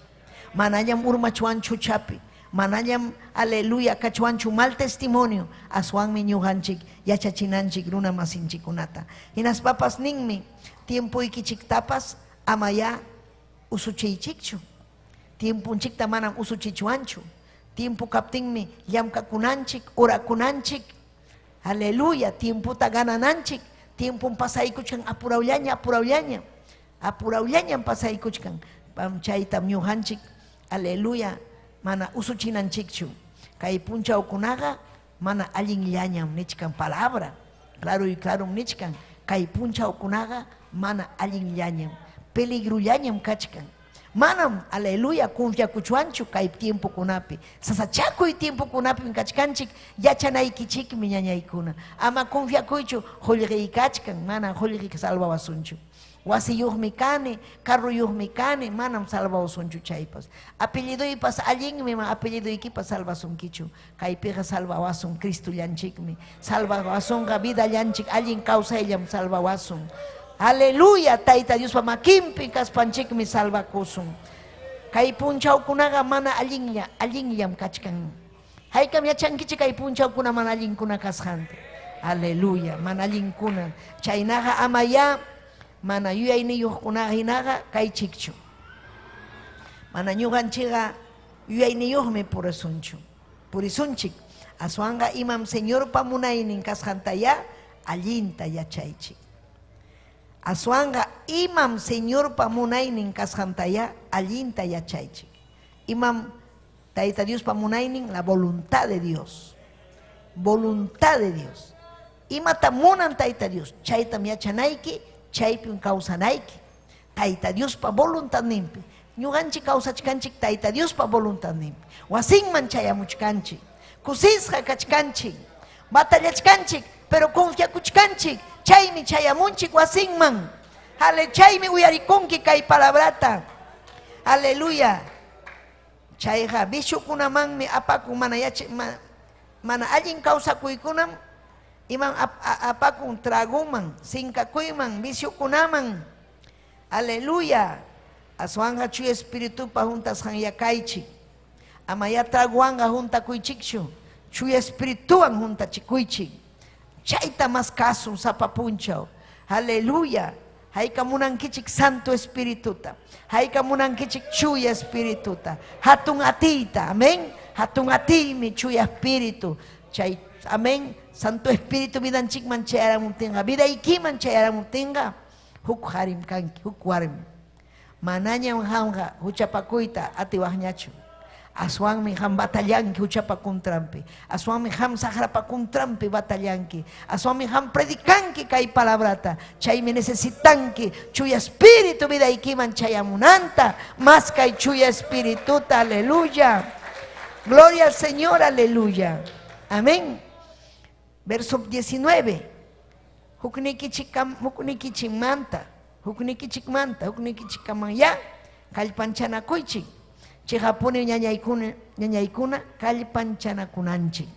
Manañam urmachwanchu huchapi, manañam aleluya kachwanchu mal testimonio, aswanmi ñuqanchik yachachinanchik runa masinchikkunata. Hinaspapas ninmi, tiempoykichiktapas amayá usuchiychikchu. Tiemponchikta manam usuchichwanchu. Tiempo kaptinmi llamkakunanchik, orakunanchik. Aleluya, tiempota ganananchik. Tiempon pasaykuchkan apurawllaña, apurawllaña. Apurawllañam pasaykuchkan. Chaytam ñuqanchik, aleluya, mana usuchinanchikchu. Kay punchawkunaqa mana allinllañam nichkan palabra. Claro y claro nichkan. Kay punchawkunaqa mana allinllañam. Peligrullañam kachkan. Manam, aleluya, confiakuchwanchu kay tiempokunapi. Sasachakuy tiempokunapim kachkanchik, yachanaykichikmi ñañaykuna. Ama confiakuychu qullqiy kachkan, mana qullqi salvawasunchu. Wasiyuqmi kani, carruyuqmi kani, manam salvawasunchu chaypas. Apelliduypas allinmi, ma apelliduykipas salvasunkichu. Kaypiqa salvawasun Cristollanchikmi. Salvawasunqa vidallanchik, allin kawsayllam salvawasun. Aleluya, Tayta Diospa makinpi kaspanchikmi salvakusun. Kay punchawkunaqa mana allinlla, allinllam kachkan. Haykam yachankichik kay punchawkuna mana allinkuna kasqanta. Aleluya, mana allinkuna. Chaynaqa amayá mana yuyayniyuqkunaqa hinaqa kaychikchu. Mana ñuqanchikqa yuyayniyuqmi purisunchu. Purisunchik. Aswanqa imam Señorpa munaynin kasqantayá allinta yachaychik. Aswanqa imam Señorpa munaynin kasqantayá allinta yachaychik. Imam Tayta Diospa munaynin, la voluntad de Dios. Voluntad de Dios. Imata munan Tayta Dios, chaytam yachanayki, chaypim kawsanayki. Tayta Diospa voluntadninpi. Ñuqanchik kawsachkanchik Tayta Diospa voluntadninpi. Wasinman chayamuchkanchik. Kusisqa kachkanchik. Batallachkanchik, pero confiakuchkanchik. Chaymi chayamunchik wasinman. Ale, chaymi uyarikunki kay palabrata. Aleluya. Chayqa viciokunamanmi apakun mana yacha, mana allin kawsakuykunam iman apakun tragoman, sinkakuyman, viciokunaman. Aleluya. Aswanqa Chuya Espiritupa juntasqanyá kaychik. Amayá tragowanqa juntakuychikchu. Chuya Espirituwan juntachikuychik. Chayta mas kasun sapa punchaw. Aleluya. Hayka munankichik Santo Espirituta. Hayka munankichik Chuya Espirituta. Hatun atiyta. Amén. Hatun atiymi Chuya Espíritu. Chay, amén, Santo Espíritu vidanchikman chayaramuptinqa, vidaykiman chayaramuptinqa, huk harim kanki, huk warmi. Manañam qamqa huchapakuyta atiwaqñachu. Aswanmi qam batallanki huchapa contranpi. Aswanmi qam saqrapa contranpi batallanki. Aswanmi qam predicanki kay palabrata. Chaymi necesitanki chuya espíritu vidaykiman chayamunanta. Mas kay chuya espirituta, aleluya. Gloria al Señor, aleluya. Amén. Verso 19. Huknikichikam, huknikichikmanta, huknikichikmanta, huknikichikkamanyá kallpanchanakuychik. Chiqapuni ñañaykuna, ñañaykuna kallpanchanakunanchik.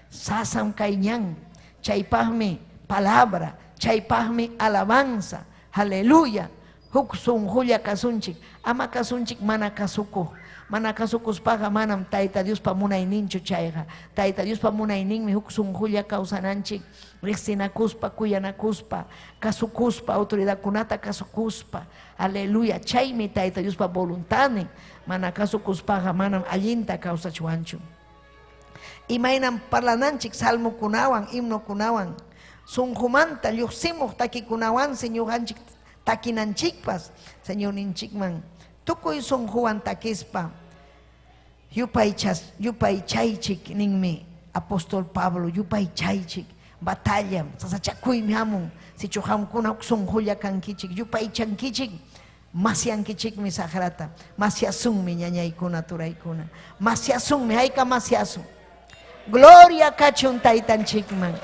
Sasam kay ñan, chaypaqmi palabra, chaypaqmi alabanza. Aleluya. Huk sunqulla kasunchik, ama kasunchik mana kasukuq. Mana kasukuspaqa manam Tayta Diospa munayninchu chayqa. Tayta Diospa munayninmi huk sunqulla kawsananchik, riqsinakuspa, kuyanakuspa, kasukuspa, autoridadkunata kasukuspa. Aleluya. Chaymi Tayta Diospa voluntadnin. Mana kasukuspaqa manam allinta kawsachwanchu. Imaynam parlananchik salmokunawan, himnokunawan, sunqumanta lluqsimuq takikunawansi ñuqanchik takinanchikpas, Señorninchikman tukuy sunquwan takispa yupaychas yupaychaychik ninmi apóstol Pablo, yupaychaychik, batallam, sasachakuymi hamun, sichu qamkuna huk sunqulla kankichik, yupaychankichik, masyankichikmi saqrata, masyasunmi ñañaykuna, turaykuna, masyasunmi, hayka masyasun. Gloria kachun taytanchikman.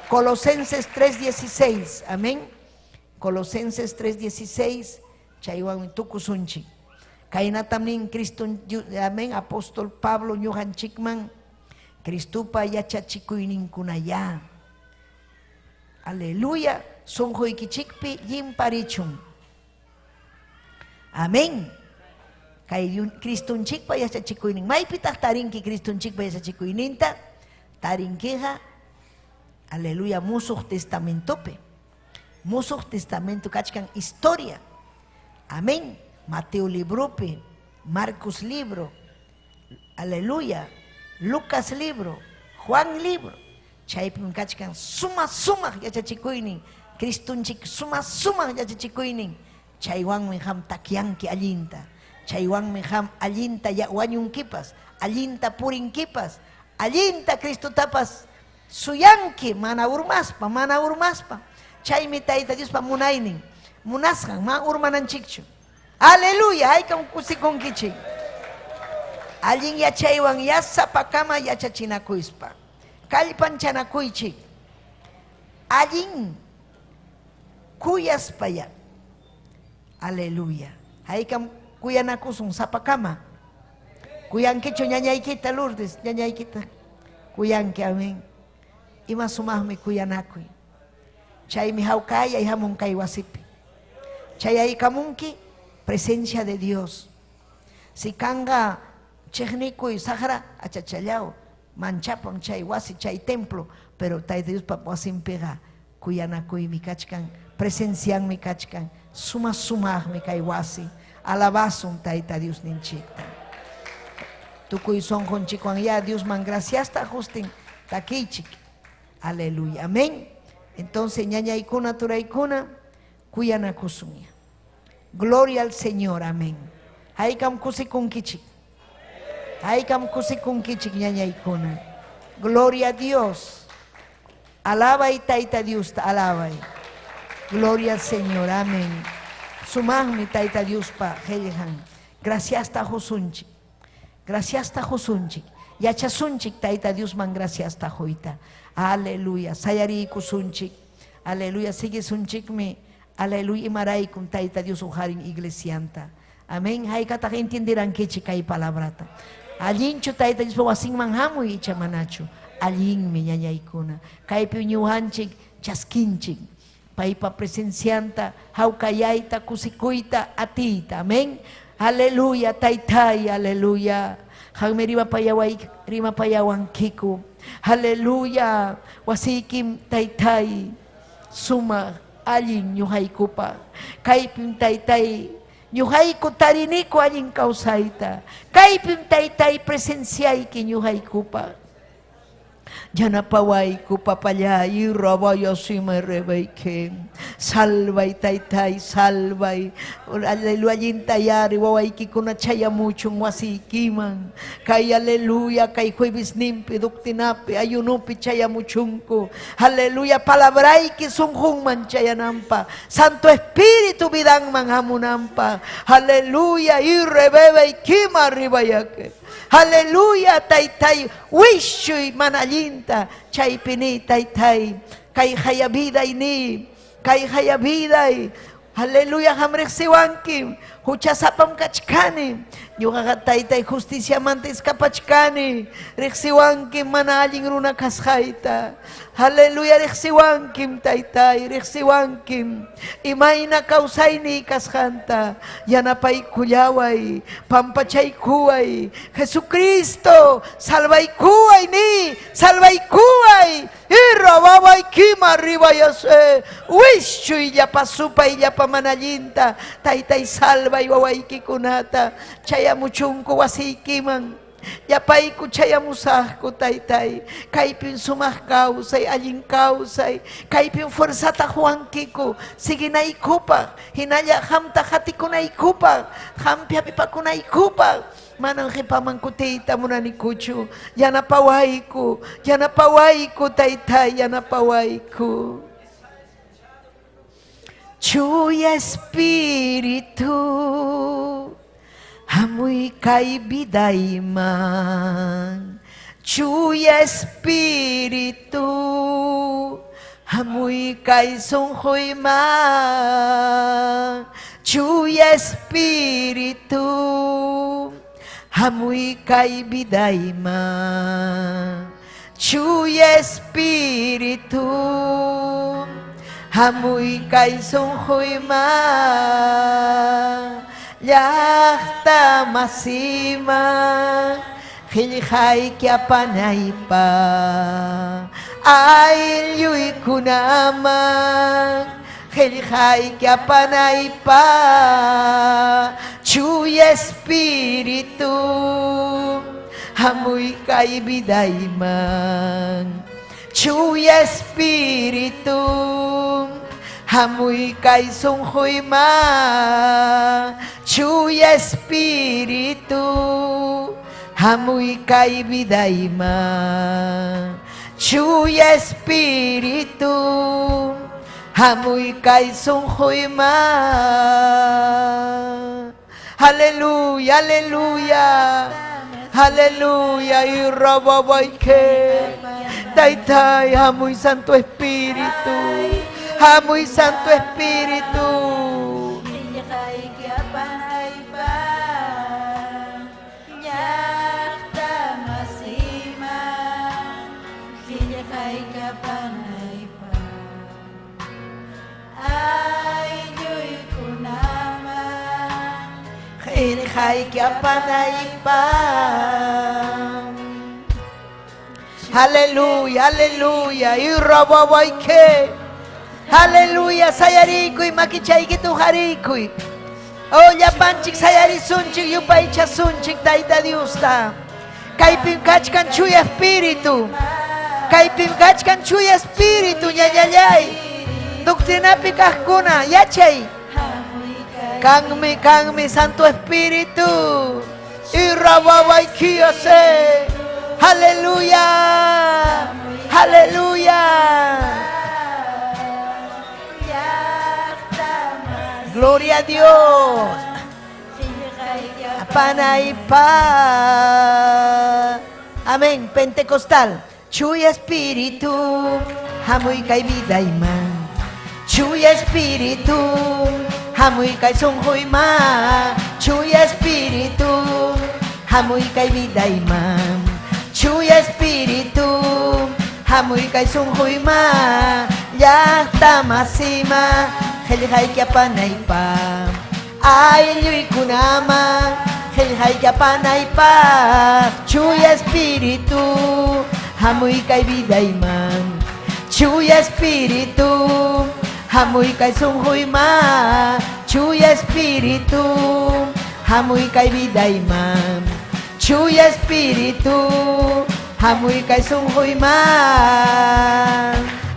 Colosenses 3:16, amén. Colosenses 3:16, chaywanmi tukusunchik. Kaynatam nin Cristo, amén, apóstol Pablo ñuqanchikman, Cristopa yachachikuyninkunayá. Aleluya, sunquykichikpi llimparichun. Amén. Kay Cristonchikpa yachachikuynin. Maypitaq tarinki Cristonchikpa yachachikuyninta? Tarinkiqa, aleluya, Musuq Testamentopi. Musuq Testamento kachkan historia. Amén. Mateo libropi, Marcos libro, aleluya, Lucas libro, Juan libro. Chaypim kachkan suma sumaq yachachikuynin, Cristonchik suma sumaq yachachikuynin. Chaywanmi qam takyanki allinta. Chaywanmi qam allinta wañunkipas, allinta purinkipas, allinta Cristotapas suyanki mana urmaspa, mana urmaspa. Chaymi Tayta Diospa munaynin, munasqan, ma urmananchikchu. Aleluya, haykam kusikunkichik. Allin yachaywan ya sapakama yachachinakuypa. Kallpanchanakuychik. Allin kuyaspaya. Aleluya. Haykam kuyanakusun sapakama. Kuyankichu ñañaykita Lourdes, ñañaykita. Kuyanki, amén. Ima sumaqmi kuyanakuy. Chaymi hawkayay hamun kay wasipi. Chayaykamunki presencia de Dios. Si kanqa chiqnikuy saqra achachallaw manchapam chay wasi, chay templo, pero Tayta Diospa wasinpiqa kuyanakuymi kachkan, presencianmi kachkan, suma sumaqmi kay wasi. Alabasun Tayta Diosninchikta. Tukuy sunqunchikwan ya Diosman graciasta justin takiychik. Aleluya. Amén. Entonces, ñañaykuna, turaykuna, kuyanakusunya. Gloria al Señor. Amén. Haykam kusikunkichik. Haykam kusikunkichik ñañaykuna. Gloria a Dios. Alabay Tayta Diosta, alabay. Gloria al Señor. Amén. Sumaqmi Tayta Diospa qillqan. Graciasta qusunchik. Graciasta qusunchik. Yachasunchik Tayta Diosman graciasta quyta. Aleluya. Sayariykusunchik. Aleluya. Siguisunchikmi. Aleluya. Imaraykum Tayta Dios uqarin iglesianta. Amén. Haykataq entenderankichik kay palabrata. Allinchu Tayta Diospa wasinman hamuy icha manachu. Allinmi ñañaykuna. Kaypi ñuqanchik chaskinchik. Paypa presencianta, hawkayayta, kusikuyta, atiyta. Amén. Aleluya, taytay, aleluya. Qammi rimapayaway, rimapayawankiku. Aleluya. Wasiykim taytay, sumaq allin ñuqaykupaq. Kaypim taytay, ñuqayku tariniku allin kawsayta. Kaypim taytay presenciayki ñuqaykupaq. Yanapawayku papallay rabayasima rebeike. Salvay taytay, salvay. Aleluya allintayari wawaykikuna chayamuchun wasiykiman. Kay aleluya kay jueves nimpi ductinapi ayunupi chayamuchunku. Aleluya palabrayki sunqunman chayanampa. Santo Espíritu vidanman hamunampa. Aleluya y rebebe kima ribayake. Aleluya taytay wischuy mana allinta chaypi ni taytay kay haya viday ni kay haya viday. Aleluya qam riqsiwanki huchasapam kachkani ñuqaqa taytay justiciamanta iskapachkani riqsiwanki mana allin runa kasqayta. Aleluya riqsiwankim taytay riqsiwankim imayna kawsayniy kasqanta yanapaykullaway pampachaykuway Jesucristo salvaykuway ni salvaykuway irrawawaykima arribayase wischuy llapa supay llapa mana allinta taytay salvay wawaykikunata chayamuchunku wasiykiman llapayku chayamusaqku taytay kaypin sumaq kawsay allin kawsay kaypin fuerzata huwankiku siguinaykupaq hinalla qamta qatikunaykupaq qampi hapipakunaykupaq manam qipaman kutiyta munanikuchu yanapawayku yanapawayku taytay yanapawayku. Chuya Espíritu hamuy kay vidayman. Chuya Espíritu hamuy kay sunquyman. Chuya Espíritu hamuy kay vidayman. Chuya Espíritu hamuy kay sunquyman. Llaqta masiman qillqayki apanaypaq aylluykunaman qillqayki apanaypaq Chuya Espíritu hamuy kay vidayman. Chuya Espíritu hamuy kay sunquyman. Chuya Espíritu hamuy kay vidayman. Chuya Espíritu hamuy kay sunquyman. Aleluya, aleluya. Aleluya y rababayke. Taytay, hamuy Santo Espíritu. Hamuy Santo Espíritu. Aleluya, aleluya. Y rababayke. Aleluya, sayarikuy makichaykitu harikuy. Oh, llapanchik sayarisunchik yupaychasunchik Tayta Diosta. Kaypim kachkan chuya espíritu. Kaypim kachkan chuya espíritu ñañallay. Doctrinapi kaqkuna yachay. Kanmi, kanmi, Santo Espíritu. Y rababaykiase. Aleluya. Aleluya. Gloria a Dios. Panaypa. Amén. Pentecostal. Chuya Espíritu. Hamuy kay vidayman. Chuya Espíritu. Hamuy kay sunquyman. Chuya Espíritu. Hamuy kay vidayman. Chuya Espíritu. Hamuy kay sunquyman. Llaqta masima. Qillqayki apanaypaq. Aylluykunaman. Qillqayki apanaypaq. Chuya Espíritu. Hamuy kay vidayman. Chuya Espíritu. Hamuy kay sunquyman. Chuya Espíritu. Hamuy kay vidayman. Chuya Espíritu. Hamuy kay sunquyman.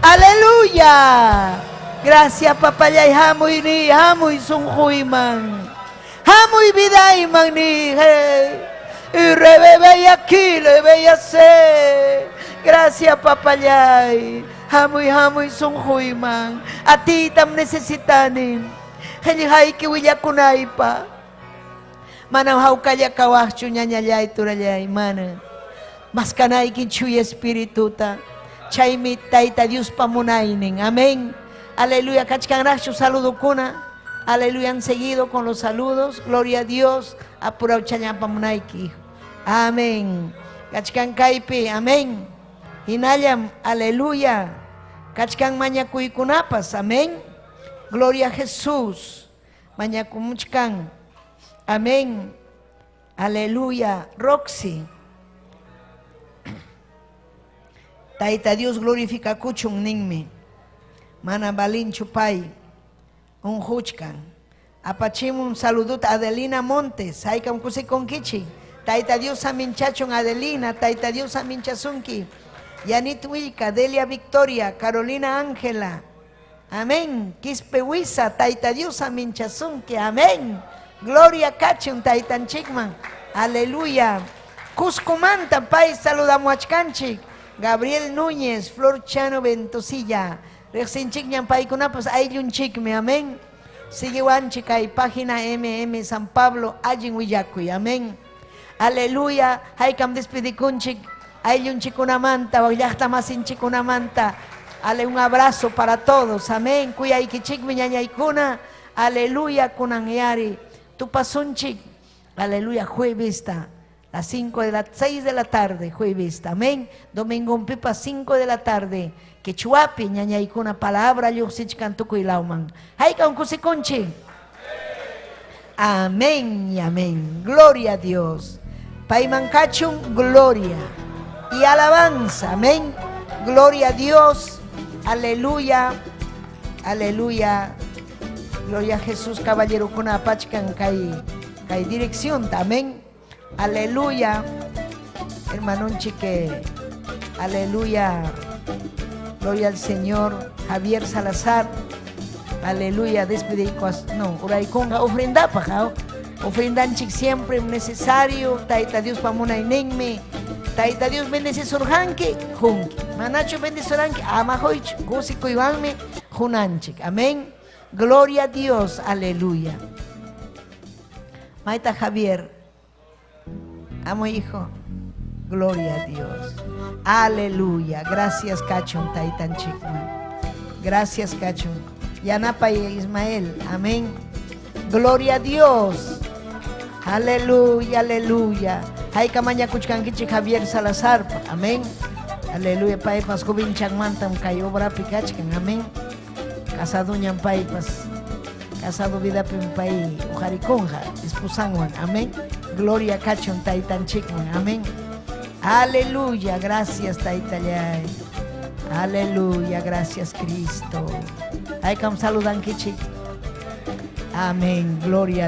Aleluya. Gracias papallay hamuy ni hamuy sunquyman. Hamuy vidayman ni hey. Y rebebe aquí le veía se. Gracias papallay. Hamuy hamuy sunquyman. A ti tam necesitani. Qillqayki willakunaypa. Manam hawkalla kawaqchu ñañallay turallay mana. Maskanayki chuya espirituta. Chaymi Tayta Diospa munaynin. Amén. Aleluya. Kachkanraqchu saludukuna. Aleluya. Han seguido con los saludos. Gloria a Dios. Apurawchallampa munayki, hijo. Amén. Kachkan kaypi. Amén. Hinallam. Aleluya. Kachkan mañakuykunapas. Amén. Gloria a Jesús. Mañakumuchkan. Amén. Aleluya. Roxy. Tayta Dios glorifica kuchun ninmi. Mana balinchu pay. Unhuchkan. Apachimun saludut Adelina Montes. Haykam kusikunkichi. Tayta Dios aminchachun Adelina. Tayta Dios aminchasunki. Yanit Huilca, Delia Victoria, Carolina Ángela. Amén. Quispe Huiza, Tayta Dios aminchasunki. Amén. Gloria kachun Taytanchikman. Aleluya. Cuscumanta, pay saludamuachkanchik. Gabriel Núñez, Flor Chano Ventosilla. Riqsinchikñan paykunapas ayllunchikmi. Amén. Sigue kay página MM San Pablo, allin willakuy. Amén. Aleluya. Haykam despidikunchik. Ayllunchikunamanta, llaqta masinchikunamanta. Ale un abrazo para todos. Amén. Kuyaykichikmi ñañaykuna. Aleluya kunanyari. Tupasunchik. Aleluya, jueves está. Las 5 de la 6 de la tarde, jueves. Amén. Domingo pipa 5 de la tarde. Quechuapi ñañaykuna palabra lluqsichkan tukuy lawman. Hayka kusikunchik. Amén y amén. Gloria a Dios. Payman kachun, gloria y alabanza. Amén. Gloria a Dios. Aleluya. Aleluya. Gloria a Jesús, caballero kuna apachkan kay kay dirección. Amén. Aleluya. Hermano chique. Aleluya. Gloria al Señor. Javier Salazar. Aleluya. Despide no, uraykunqa ofrendapaq, Ofrendanchik siempre necesario. Tayta Dios pamunayninmi. Tayta Dios bendecisurqanki, junki. Manachu bendecisuranki, amajoychu, kusikuywanmi junanchik. Amén. Gloria a Dios. Aleluya. Maita Javier. Amo hijo. Gloria a Dios. Aleluya. Gracias, Cachun Taytanchikman. Gracias, Cachun. Yanapa y Ismael. Amén. Gloria a Dios. Aleluya, aleluya. Hayka mañakuchkankichik Javier Salazar. Amén. Aleluya, paypas jovenchanmantam kay obrapi kachkan. Amén. Casado ñam paypas. Casado vidapim pay uqarikunqa esposanwan. Amén. Gloria kachun taytanchikman. Amén. Aleluya, gracias taytallay. Aleluya, gracias Cristo. Haykam saludankichik. Amén. Gloria a